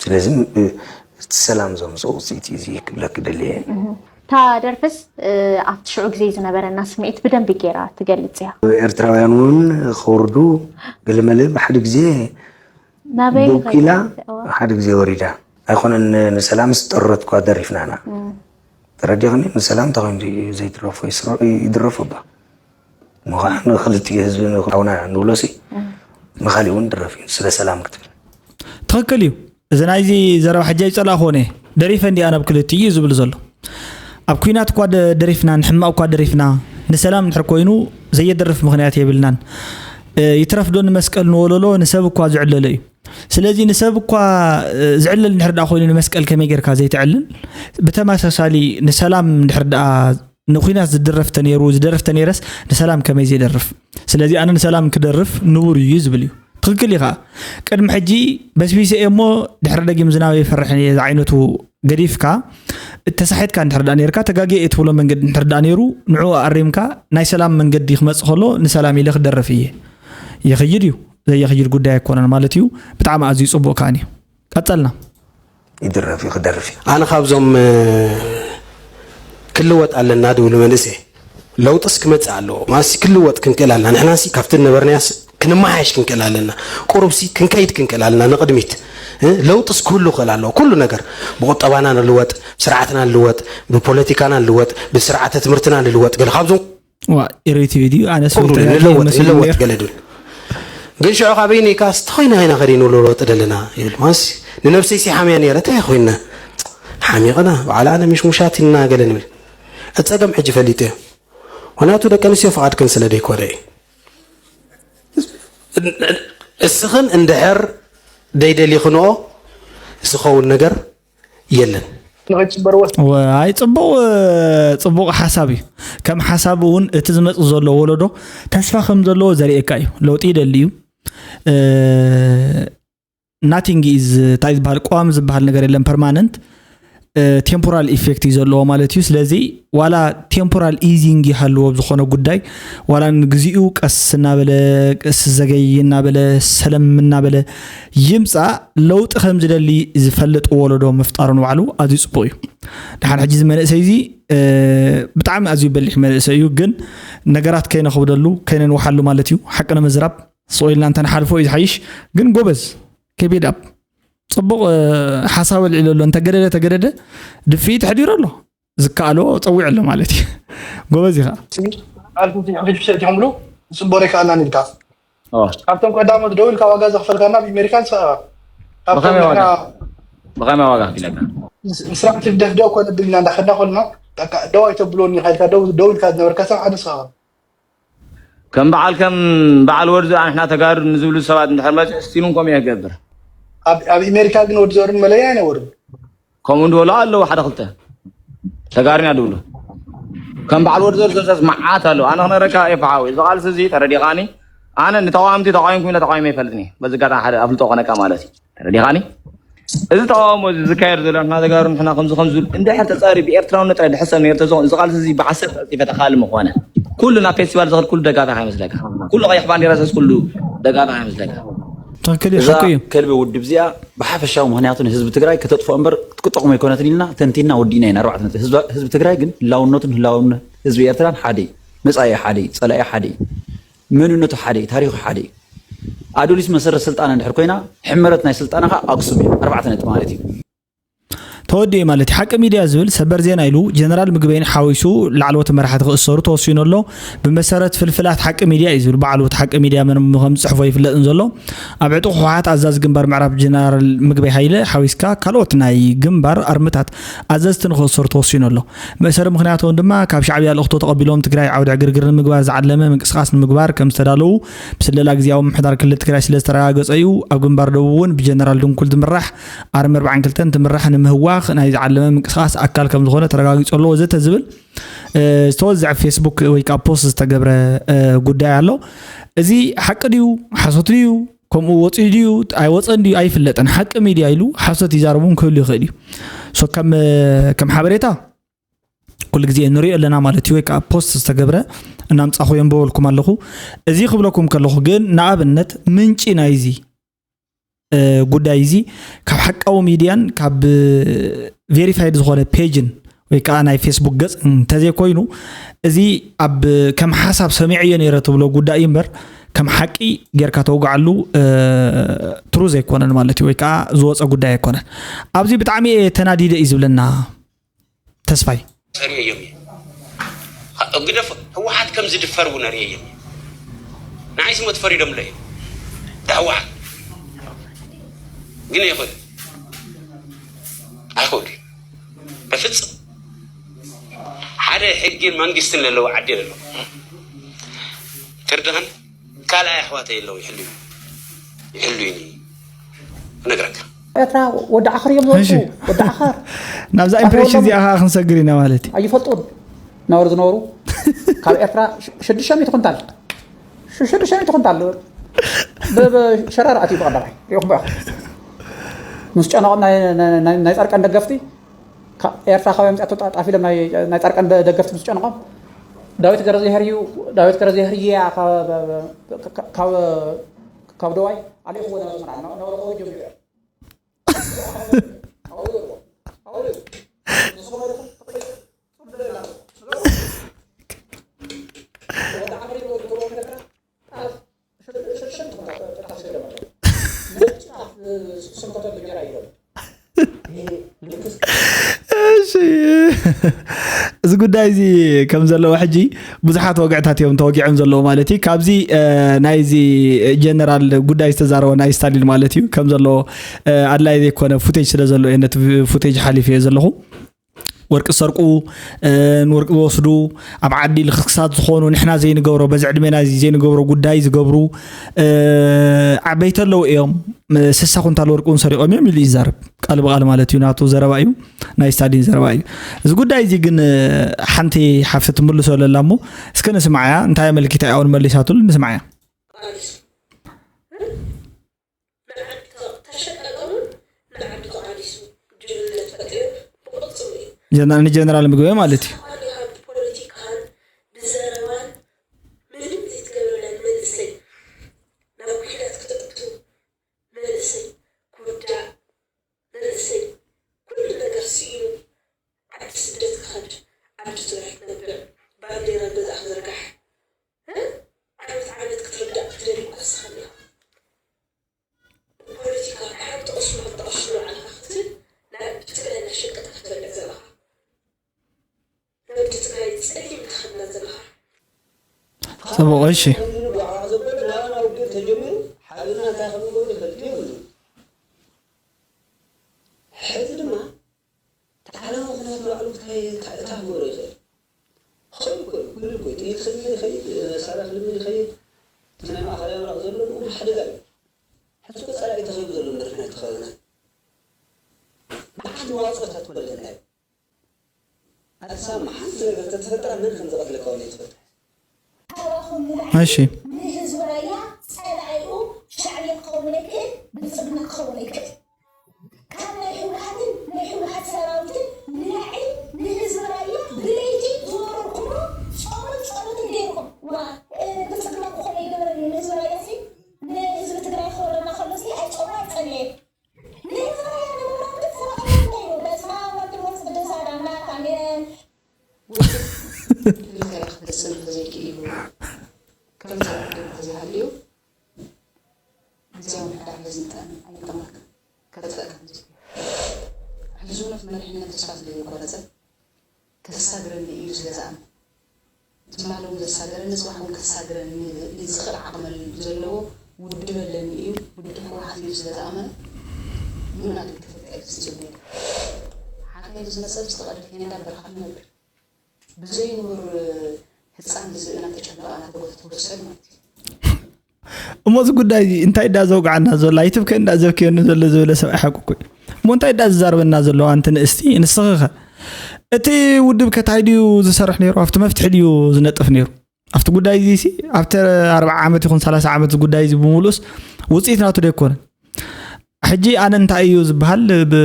ስለዚ እቲ ሰላም ዘምፅኦ ውፅኢት እዩ እዚ ክብለኪ ደልየ። እታ ደርፍስ ኣብቲ ሽዑ ግዜ ዝነበረና ስምዒት ብደንቢ ገይራ ትገልፅ እያ። ኤርትራውያን እውን ከወርዱ ገለመለ ብሓደ ግዜ ናበይ ቦኪላ ሓደ ግዜ ወሪዳ ኣይኮነን ንሰላምስ ጠረትኳ ደሪፍናና ተረዲኽኒ ንሰላም ተኮይኑ ዘይድረፎ ይድረፎ ባ እሞ ከዓ ንክልቲኡ ህዝቢ ንክውና ንብሎሲ ንካሊእ እውን ድረፍ እዩ ስለ ሰላም ክትብል ትኽክል እዩ። እዚ ናይዚ ዘረባ ሕጂ ኣይጸላእክዎን እየ። ደሪፈ እንዲኣ ናብ ክልቲኡ እዩ ዝብል ዘሎ። ኣብ ኲናት እኳ ደሪፍና ንሕማቕ እኳ ደሪፍና ንሰላም እንድሕር ኮይኑ ዘየደርፍ ምኽንያት የብልናን። ይትረፍዶ ንመስቀል ንወለሎ ንሰብ እኳ ዝዕለሎ እዩ። ስለዚ ንሰብ እኳ ዝዕለል እንድሕር ደኣ ኮይኑ ንመስቀል ከመይ ጌርካ ዘይትዕልል? ብተመሳሳሊ ንሰላም እንድሕር ደኣ ንኩናት ዝድረፍ ተነይሩ ዝደርፍ ተነይረስ ንሰላም ከመይ ዘይደርፍ? ስለዚ ኣነ ንሰላም ክደርፍ ንቡር እዩ ዝብል እዩ። ትኽክል ኢኻ። ቅድሚ ሕጂ በስቢሰ እየ እሞ ድሕሪ ደጊም ዝናብ ይፈርሕን እየ ዝዓይነቱ ገዲፍካ ተሳሒትካ እንድሕር ደኣ ነይርካ ተጋግየ እየ ትብሎ መንገዲ እንድሕር ደኣ ነይሩ ንዕኡ ኣሪምካ ናይ ሰላም መንገዲ ክመጽእ ከሎ ንሰላም ኢለ ክደርፍ እየ። ይኽይድ እዩ። ዘየኽይድ ጉዳይ ኣይኮነን ማለት እዩ። ብጣዕሚ ኣዝዩ ጽቡቕ ከኣኒ። ቀጸልና። ይድረፍ እዩ ክደርፍ እዩ። ኣነ ካብዞም ክልወጥ ኣለና ድብሉ መንእሰይ ለውጥስ ክመፅእ ኣለዎ ማለትሲ ክልወጥ ክንክእል ኣለና ንሕናሲ ካብቲ ነበርናያስ ክንመሓየሽ ክንክእል ኣለና ቁሩብሲ ክንከይድ ክንክእል ኣለና ንቕድሚት ለውጥስ ክህሉ ክእል ኣለዎ ኩሉ ነገር ብቁጠባና ንልወጥ ብስርዓትና ንልወጥ ብፖለቲካና ንልወጥ ብስርዓተ ትምህርትና ንልወጥ ገለ ካብዞም ዋ ኢሪቲቪ ድዩ ኣነስ ክብሉ ወይ ተጋጊየ ንለወጥ መስሉኒ ንለወጥ ነይሩ። ገለ ድብል ግን ሽዑ ካበይ ነይካ እንታይ ኢና ከዲ ንለወጥ ደለና ይብል ማስ ንነብሰይ ሲ ሓምያ ነይረ እንታይ ኮይና ሓሚቕና ባዕላ ኣነ ምሽሙሻት ኢና ገለ ንብል እቲ ጸገም ሕጂ ፈሊጠ ምክንያቱ ደቂ ኣንስትዮ ፍቓድክን ስለ ደይኮነ እዩ እስኽን እንድሕር ደይደሊኽንኦ ዝኸውን ነገር የለን። ዋይ ጽቡቕ ጽቡቕ ሓሳብ እዩ። ከም ሓሳብ እውን እቲ ዝመጽእ ዘሎ ወለዶ ተስፋ ከም ዘለዎ ዘርእየካ እዩ። ለውጢ ይደሊ እዩ። Nothing is እንታይ ዝበሃል ቀዋሚ ዝበሃል ነገር የለን permanent temporal effect እዩ ዘለዎ ማለት እዩ። ስለዚ ዋላ temporal easing ይሃልዎ ኣብ ዝኾነ ጉዳይ ዋላ ንግዚኡ ቀስ እናበለ ቀስ ዘገይ እናበለ ሰለም እናበለ ይምፃእ ለውጢ ከም ዝደሊ ዝፈልጥ ወለዶ ምፍጣሩ ንባዕሉ ኣዝዩ ፅቡቅ እዩ። ድሓን ሕጂ እዚ መንእሰይ እዚ ብጣዕሚ ኣዝዩ በሊሕ መንእሰይ እዩ፣ ግን ነገራት ከይነኽብደሉ ከይነንውሓሉ ማለት እዩ። ሓቂ ንምዝራብ ስቕ ኢልና እንተንሓልፎ እዩ ዝሓይሽ። ግን ጎበዝ keep it up። ጽቡቕ ሓሳብ ኣልዒሉ ኣሎ። እንተገደደ ተገደደ ድፍኢት ኣሕዲሩ ኣሎ። ዝከኣሎ ጸዊዑ ኣሎ ማለት እዩ። ጎበዝ ኢኻ። ኣልኩም ትንሕምት ሰቲኹምሉ ንጽንበሮ ይከኣልናን ኢልካ ካብቶም ቀዳሞት ደው ኢልካ ዋጋ ዘኽፈልካና ኣብ ኣሜሪካ ንስኻ ኢኻ። ካብቶም ብኸመይ ዋጋ ንሕና ብኸመይ ዋጋ ክፍለካ ምስራቅ ትግደፍ ደው ኮነ ብልና እንዳኸድና ኮልና በቃ ደው ኣይተብልዎን ኢኻ ኢልካ ደው ደው ኢልካ ዝነበርካ ሰብ ሓደ ንስኻ ኢኻ። ከም በዓል ከም በዓል ወርዚ ኣንሕና ተጋሩ ንዝብሉ ሰባት እንድሕር መፅኡ ስቲሉን ከምኡ እየ ክገብር ኣብ ኣብ ኣሜሪካ ግን ወዲ ዘርን መለያ ኣይነበሩን። ከምኡ እንድበሉ ኣለዉ ሓደ ክልተ ተጋሩና ድብሉ ከም በዓል ወርዚ ዘርሰስ መዓት ኣለዉ ኣነ ክነረካ ኤፋሓዊ እዚ ቃልሲ እዚ ተረዲኻኒ ኣነ ንተቃዋምቲ ተቃዊምኩ ኢለ ተቃዊመ ይፈልጥኒ በዚ ጋጣ ሓደ ኣፍልጦ ኮነካ ማለት እዩ ተረዲኻኒ እዚ ተቃውሞ እዚ ዝካየድ ዘሎ ንሕና ተጋሩ ንሕና ከምዚ ከምዚ ዝብል እንድሕር ተፃሪ ብኤርትራውነት ጥራይ ድሕሰብ ነይሩ ተዝኾን እዚ ቃልሲ እዚ ብዓሰርተ ቀልጢፈ ተኻሊ ምኾነ ኩሉ ናብ ፌስቲቫል ዝኸድ ኩሉ ደጋፊ ከይመስለካ ኩሉ ቀይሕ ባንዴራ ሰስ ኩሉ ደጋፊ ከይመስለካ ትክክል እዩ እዛ ሓቂ እዩ ከልቢ ውድብ እዚኣ ብሓፈሻዊ ምክንያቱ ንህዝቢ ትግራይ ከተጥፍኦ እምበር ክትቅጠቑም ኣይኮነትን ኢልና ተንቲና ወዲእና ኢና ኣርባዕተ ነጥቢ ህዝቢ ህዝቢ ትግራይ ግን ህላውነቱን ህላውነት ህዝቢ ኤርትራን ሓደ እዩ መፃኢ ሓደ እዩ ፀላኢ ሓደ እዩ መንነቱ ሓደ እዩ ታሪኹ ሓደ እዩ ኣዱሊስ መሰረት ስልጣን እንድሕር ኮይና ሕመረት ናይ ስልጣና ከዓ ኣክሱም እዩ ኣርባዕተ ነጥቢ ማለት እዩ ተወዲኡ ማለት እዩ ሓቂ ሚድያ ዝብል ሰበር ዜና ኢሉ ጀነራል ምግበይን ሓዊሱ ላዕለዎት መራሕቲ ክእሰሩ ተወሲኑ ኣሎ ብመሰረት ፍልፍላት ሓቂ ሚድያ እዩ ዝብል በዓሉ እቲ ሓቂ ሚድያ መን ከም ዝፅሕፎ ይፍለጥን ዘሎ ኣብ ዕጡቕ ህወሓት ኣዛዚ ግንባር ምዕራብ ጀነራል ምግበይ ሃይለ ሓዊስካ ካልኦት ናይ ግንባር ኣርምታት ኣዘዝቲ ንክእሰሩ ተወሲኑ ኣሎ መእሰሪ ምክንያቶም ድማ ካብ ሻዕብያ ልእኽቶ ተቐቢሎም ትግራይ ዓውዲ ዕግርግር ንምግባር ዝዓለመ ምንቅስቃስ ንምግባር ከም ዝተዳለዉ ብስለላ ግዝያዊ ምምሕዳር ክልል ትግራይ ስለ ዝተረጋገፀ እዩ ኣብ ግንባር ደቡብ እውን ብጀነራል ድንኩል ዝምራሕ ኣርሚ ኣርባዓን ክልተን ትምራሕ ንምህዋኽ ናይ ዝዓለመ ምንቅስቃስ ኣካል ከም ዝኾነ ተረጋጊፁ ኣሎ ወዘተ ዝብል ዝተወዝዐ ፌስቡክ ወይ ከዓ ፖስት ዝተገብረ ጉዳይ ኣሎ እዚ ሓቂ ድዩ ሓሶት ድዩ ከምኡ ወፂኡ ድዩ ኣይወፀን ድዩ ኣይፍለጥን ሓቂ ሚድያ ኢሉ ሓሶት ይዛረቡ እውን ክህሉ ይኽእል እዩ ከም ሓበሬታ ኩሉ ግዜ ንሪኦ ኣለና ማለት እዩ ወይ ከዓ ፖስት ዝተገብረ እናምፃኹ የንበበልኩም ኣለኹ እዚ ክብለኩም ከለኹ ግን ንኣብነት ምንጪ ናይዚ ጉዳይ እዚ ካብ ሓቃዊ ሚድያን ካብ ቬሪፋይድ ዝኾነ ፔጅን ወይ ከዓ ናይ ፌስቡክ ገፅ እንተዘይኮይኑ እዚ ኣብ ከም ሓሳብ ሰሚዐዮ ነይረ ትብሎ ጉዳይ እዩ እምበር ከም ሓቂ ጌርካ ተውግዓሉ ትሩዝ ኣይኮነን ማለት እዩ ወይ ከዓ ዝወፀ ጉዳይ ኣይኮነን ኣብዚ ብጣዕሚ እየ ተናዲደ እዩ ዝብለና ተስፋይ ፈሪየዮም እየ ግደፎ ህወሓት ከም ዝድፈር እውን ርእየዮም እየ ንዓይስ ሞት ፈሪዶምለ እዮም ህወሓት ግን ይኽእል ኣይኽእሉ በፍፅም ሓደ ሕጊን መንግስትን ለለዎ ዓዲ ለለዎ ትርድኸን ካልኣይ ኣሕዋተይ ኣለዉ ይሕልዩ ይሕልዩኒ እነግረካ ኤርትራ ወዲ ዓኸር እዮም ዝወፁ ወዲ ዓኸር ናብዛ ኢምፕሬሽን እዚኣ ከዓ ክንሰግር ኢና ማለት እዩ ኣይፈልጡን ነበሩ ዝነበሩ ካብ ኤርትራ ሽዱሽተ ሚእቲ ኩንታል ሽዱሽተ ሚእቲ ኩንታል ሸራር ኣትዩ ብቀዳማይ ሪኹም ኢኹም ምስ ጨነቖም ናይ ፃርቀን ደገፍቲ ኤርትራ ካብ ምፅኣቶ ጣፊሎም ናይ ፃርቀን ደገፍቲ ምስ ጨነቖም ዳዊት ገረዝሄር እዩ ዳዊት ገረዝሄር እያ ካብ ደዋይ ኣሊኹዎ ነበሩ ነበረ ጀሚሩ እዚ ጉዳይ እዚ ከም ዘለዎ ሕጂ ብዙሓት ወግዕታት እዮም ተወጊዖም ዘለዎ ማለት እዩ ካብዚ ናይዚ ጀነራል ጉዳይ ዝተዛረበ ናይ ስታሊን ማለት እዩ ከም ዘለዎ ኣድላይ ዘይኮነ ፉቴጅ ስለ ዘሎ እየ ነቲ ፉቴጅ ሓሊፈዮ ዘለኹ ወርቂ ዝሰርቁ ንወርቂ ዝወስዱ ኣብ ዓዲ ልክስክሳት ዝኾኑ ንሕና ዘይንገብሮ በዚ ዕድሜና እዚ ዘይንገብሮ ጉዳይ ዝገብሩ ዓበይቲ ኣለዉ እዮም ስሳ ኩንታል ወርቂ እውን ሰሪቆም እዮም ኢሉ ይዛረብ ቃል ብቃል ማለት እዩ ናቱ ዘረባ እዩ ናይ ስታሊን ዘረባ እዩ እዚ ጉዳይ እዚ ግን ሓንቲ ሓፍቲ ትምልሶ ኣለላ እሞ እስከ ንስማዓያ እንታይ ኣመልኪታ እያ እውን መሊሳትሉ ንስማዓያ ንዓዲ ተቓሊሱ ንዓዲ ተቓሊሱ ጅግንነት ፈጢሩ ብቕፅሉ እዩ ንጀነራል ምግበ ማለት እዩ ብፖለቲካን ብዘረባን ምንም ዘይትገብረለን መንእሰይ ናብ ኩናት ክትእቱ መንእሰይ ክውዳእ መንእሰይ ኩሉ ነገር ስኢኑ ዓዲ ስደት ክኸድ ዓዲ ትግራይ ክነብዕ ባንዴራ ገዛ ክዝርጋሕ ዓመት ዓመት ክትርዳእ ክትደሊ እኮ ንስኻ እኒኻ ብፖለቲካ ሓንቲ ቅርሺ ንክልተ ቅርሺ ጸሊም ትኽብለት ዘለኻ። ጽቡቕ። እሺ፣ ከምዚ ንጓዓዕ ዘበለ ናባና ውግእ ተጀሚሩ ሓይልና እንታይ ከም ንገብሮ ይፈልጥ የብሉን። ሕዚ ድማ እቲ ዓለማዊ ኩነታት ባዕሉ እንታይ እንታይ እንታይ ክገብሮ ይኽእል? ክኽእል እኮ እዩ፣ ክልል እኮ እዩ። ጥይት ክልል ይኸይድ፣ መሳርያ ክልል ይኸይድ፣ እቲ ናይ ማእኸላይ ምብራቕ ዘሎ ንኡ ሓደጋ እዩ። ሕዚ እኮ ጸላኢ ተኸይቡ ዘሎ መድረኽ ናይቲ ከባቢና እዩ። መዓት መዋፅኦታት እኮ ኣለና እዩ። ኣዲስ ኣበባ ሓንቲ ነገር ተተፈጥራ መን ከም ዝቐትለካ እውን ኣይትፈልጥ። ካባኹም ንላዕሊ እሺ። ንህዝቢ ራያ ጸላኢኡ ሻዕብያ ክኸውን ኣይክእል፣ ብልጽግና ክኸውን ኣይክእል። ካብ ናይ ህወሓትን ናይ ህወሓት ሰራዊትን ንላዕሊ ንህዝቢ ራያ ብለይቲ ዝወረርኩሞ ጾምን ጸሎትን ገይርኩም። ዋ፣ እ፣ ብልጽግና ክኾነ ይገበረኒ ንህዝቢ ራያ ሲ፣ ንህዝቢ ትግራይ ክወረና ከሎ ሲ ኣይጾምን ኣይጸለየን። ንህዝቢ ራያ ንምብራር ግን ሰራዊት እንታይ እዩ? በስመ ኣብ ወወልድ ወመንፈስ ቅዱስ ኣሐዱ ኣምላክ ኣሜን። ውድብ ህዝባዊ ክፍጽም ተዘይክኢሉ፣ ከምዚ ውድብ ተዘይሃልዩ፣ ግዝያዊ ምሕዳር ህዝቢ ጠን ኣይጠቕመካ፣ ከጥፍአካ እዩ። ሕዙነት መሪሕነት ተስፋ ስለዘይቆረጸ፣ ከሳግረኒ እዩ ስለ ዝኣምን። ትማሊ እውን ዘሳገረኒ፣ ጽባሕ እውን ከሳግረኒ ዝኽእል ዓቕሚ ዘለዎ ውድብ ኣለኒ እዩ፣ ውድብ ህወሓት እዩ ስለ ዝኣመነ፣ ምንም ኣድልቲ ክፍጠር እዩ ዝጽበዮ። ሓካይ ዝመጸ ብዝተቐደ ቴንዳ በረኻ ንነብር። ብዘይ ንቡር ህፃን ብዝብኢ እናተጨበጠ እናተጎተተ ውሰድ ማለት እዩ። እሞ እዚ ጉዳይ እዚ እንታይ ዳ ዘውግዓና ዘሎ፣ ኣይትብከ እንዳ ዘብክየኒ ዘሎ ዝበለ ሰብኣይ ሓቁ እኮ እዩ። እሞ እንታይ ዳ ዝዛርበና ዘሎ ኣንቲ ንእስቲ ንስኺኸ? እቲ ውድብ ከታይ ድዩ ዝሰርሕ ነይሩ? ኣብቲ መፍትሒ ድዩ ዝነጥፍ ነይሩ? ኣብቲ ጉዳይ እዚ ሲ ኣብቲ ኣርብዓ ዓመት ይኹን ሰላሳ ዓመት ጉዳይ እዚ ብምሉእስ ውፅኢት ናቱ ዶ ኣይኮነን? ሕጂ ኣነ እንታይ እዩ ዝበሃል? ብ-፣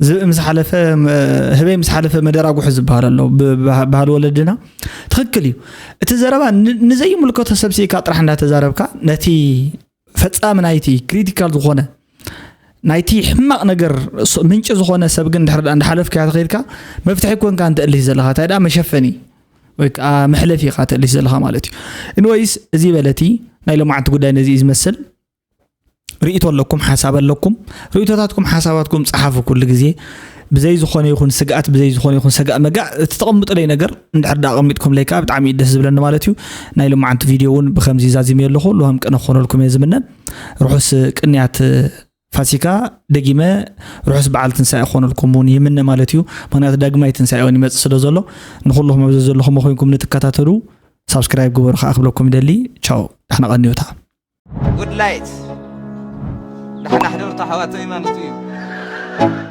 ዝብኢ ምስ ሓለፈ፣ ም-፣ ህበይ ምስ ሓለፈ መደራጉሑ ዝበሃል ኣሎ። ብ-፣ ብ-፣ ባህሊ ወለድና ትኽክል እዩ። እቲ ዘረባ ን-፣ ንዘይምልከቶ ሰብ ስኢካ ጥራሕ እንዳተዛረብካ ነቲ ፈጻሚ ናይቲ ክሪቲካል ዝኾነ ናይቲ ሕማቕ ነገር ስ-፣ ምንጪ ዝኾነ ሰብ ግን ድሕሪ ዳ እንዳሓለፍካዮ ተኸይድካ መፍትሒ ኮንካ እንተእልሽ ዘለኻ እንታይ ደኣ መሸፈኒ ወይ ከዓ መሕለፊ ኢኻ ተእልሽ ዘለኻ ማለት እዩ። ኢንወይስ እዚ በለቲ ናይ ሎማዓንቲ ጉዳይ ነዚ እዩ ዝመስል። ርእይቶ ኣለኩም፣ ሓሳብ ኣለኩም፣ ርእይቶታትኩም ሓሳባትኩም ጸሓፉ። ኩሉ ግዜ ብዘይ ዝኾነ ይኹን ስግኣት፣ ብዘይ ዝኾነ ይኹን ሰጋእ መጋእ እቲ ተቐምጡለይ ነገር እንድሕር ዳ ኣቐሚጥኩምለይ ከዓ ብጣዕሚ እዩ ደስ ዝብለኒ ማለት እዩ። ናይ ሎማዓንቲ ቪድዮ እውን ብኸምዚ ዛዚመ ኣለኹ። ልዋም ቅነ ክኾነልኩም እየ ዝምነ። ርሑስ ቅንያት ፋሲካ ደጊመ ርሑስ በዓል ትንሳኤ ክኾነልኩም እውን ይምነ ማለት እዩ። ምኽንያቱ ዳግማይ ትንሳኤ እውን ይመጽእ ስለ ዘሎ ንኹልኹም ኣብዚ ዘለኹም ኮይንኩም ንትከታተሉ ሳብስክራይብ ግበሩ ከዓ ክብለኩም ይደሊ። ቻው፣ ዳሕና ቀንዩታ። ጉድ ላይት ዳሕና ሕደርቱ ኣሕዋተይ ማለት እዩ።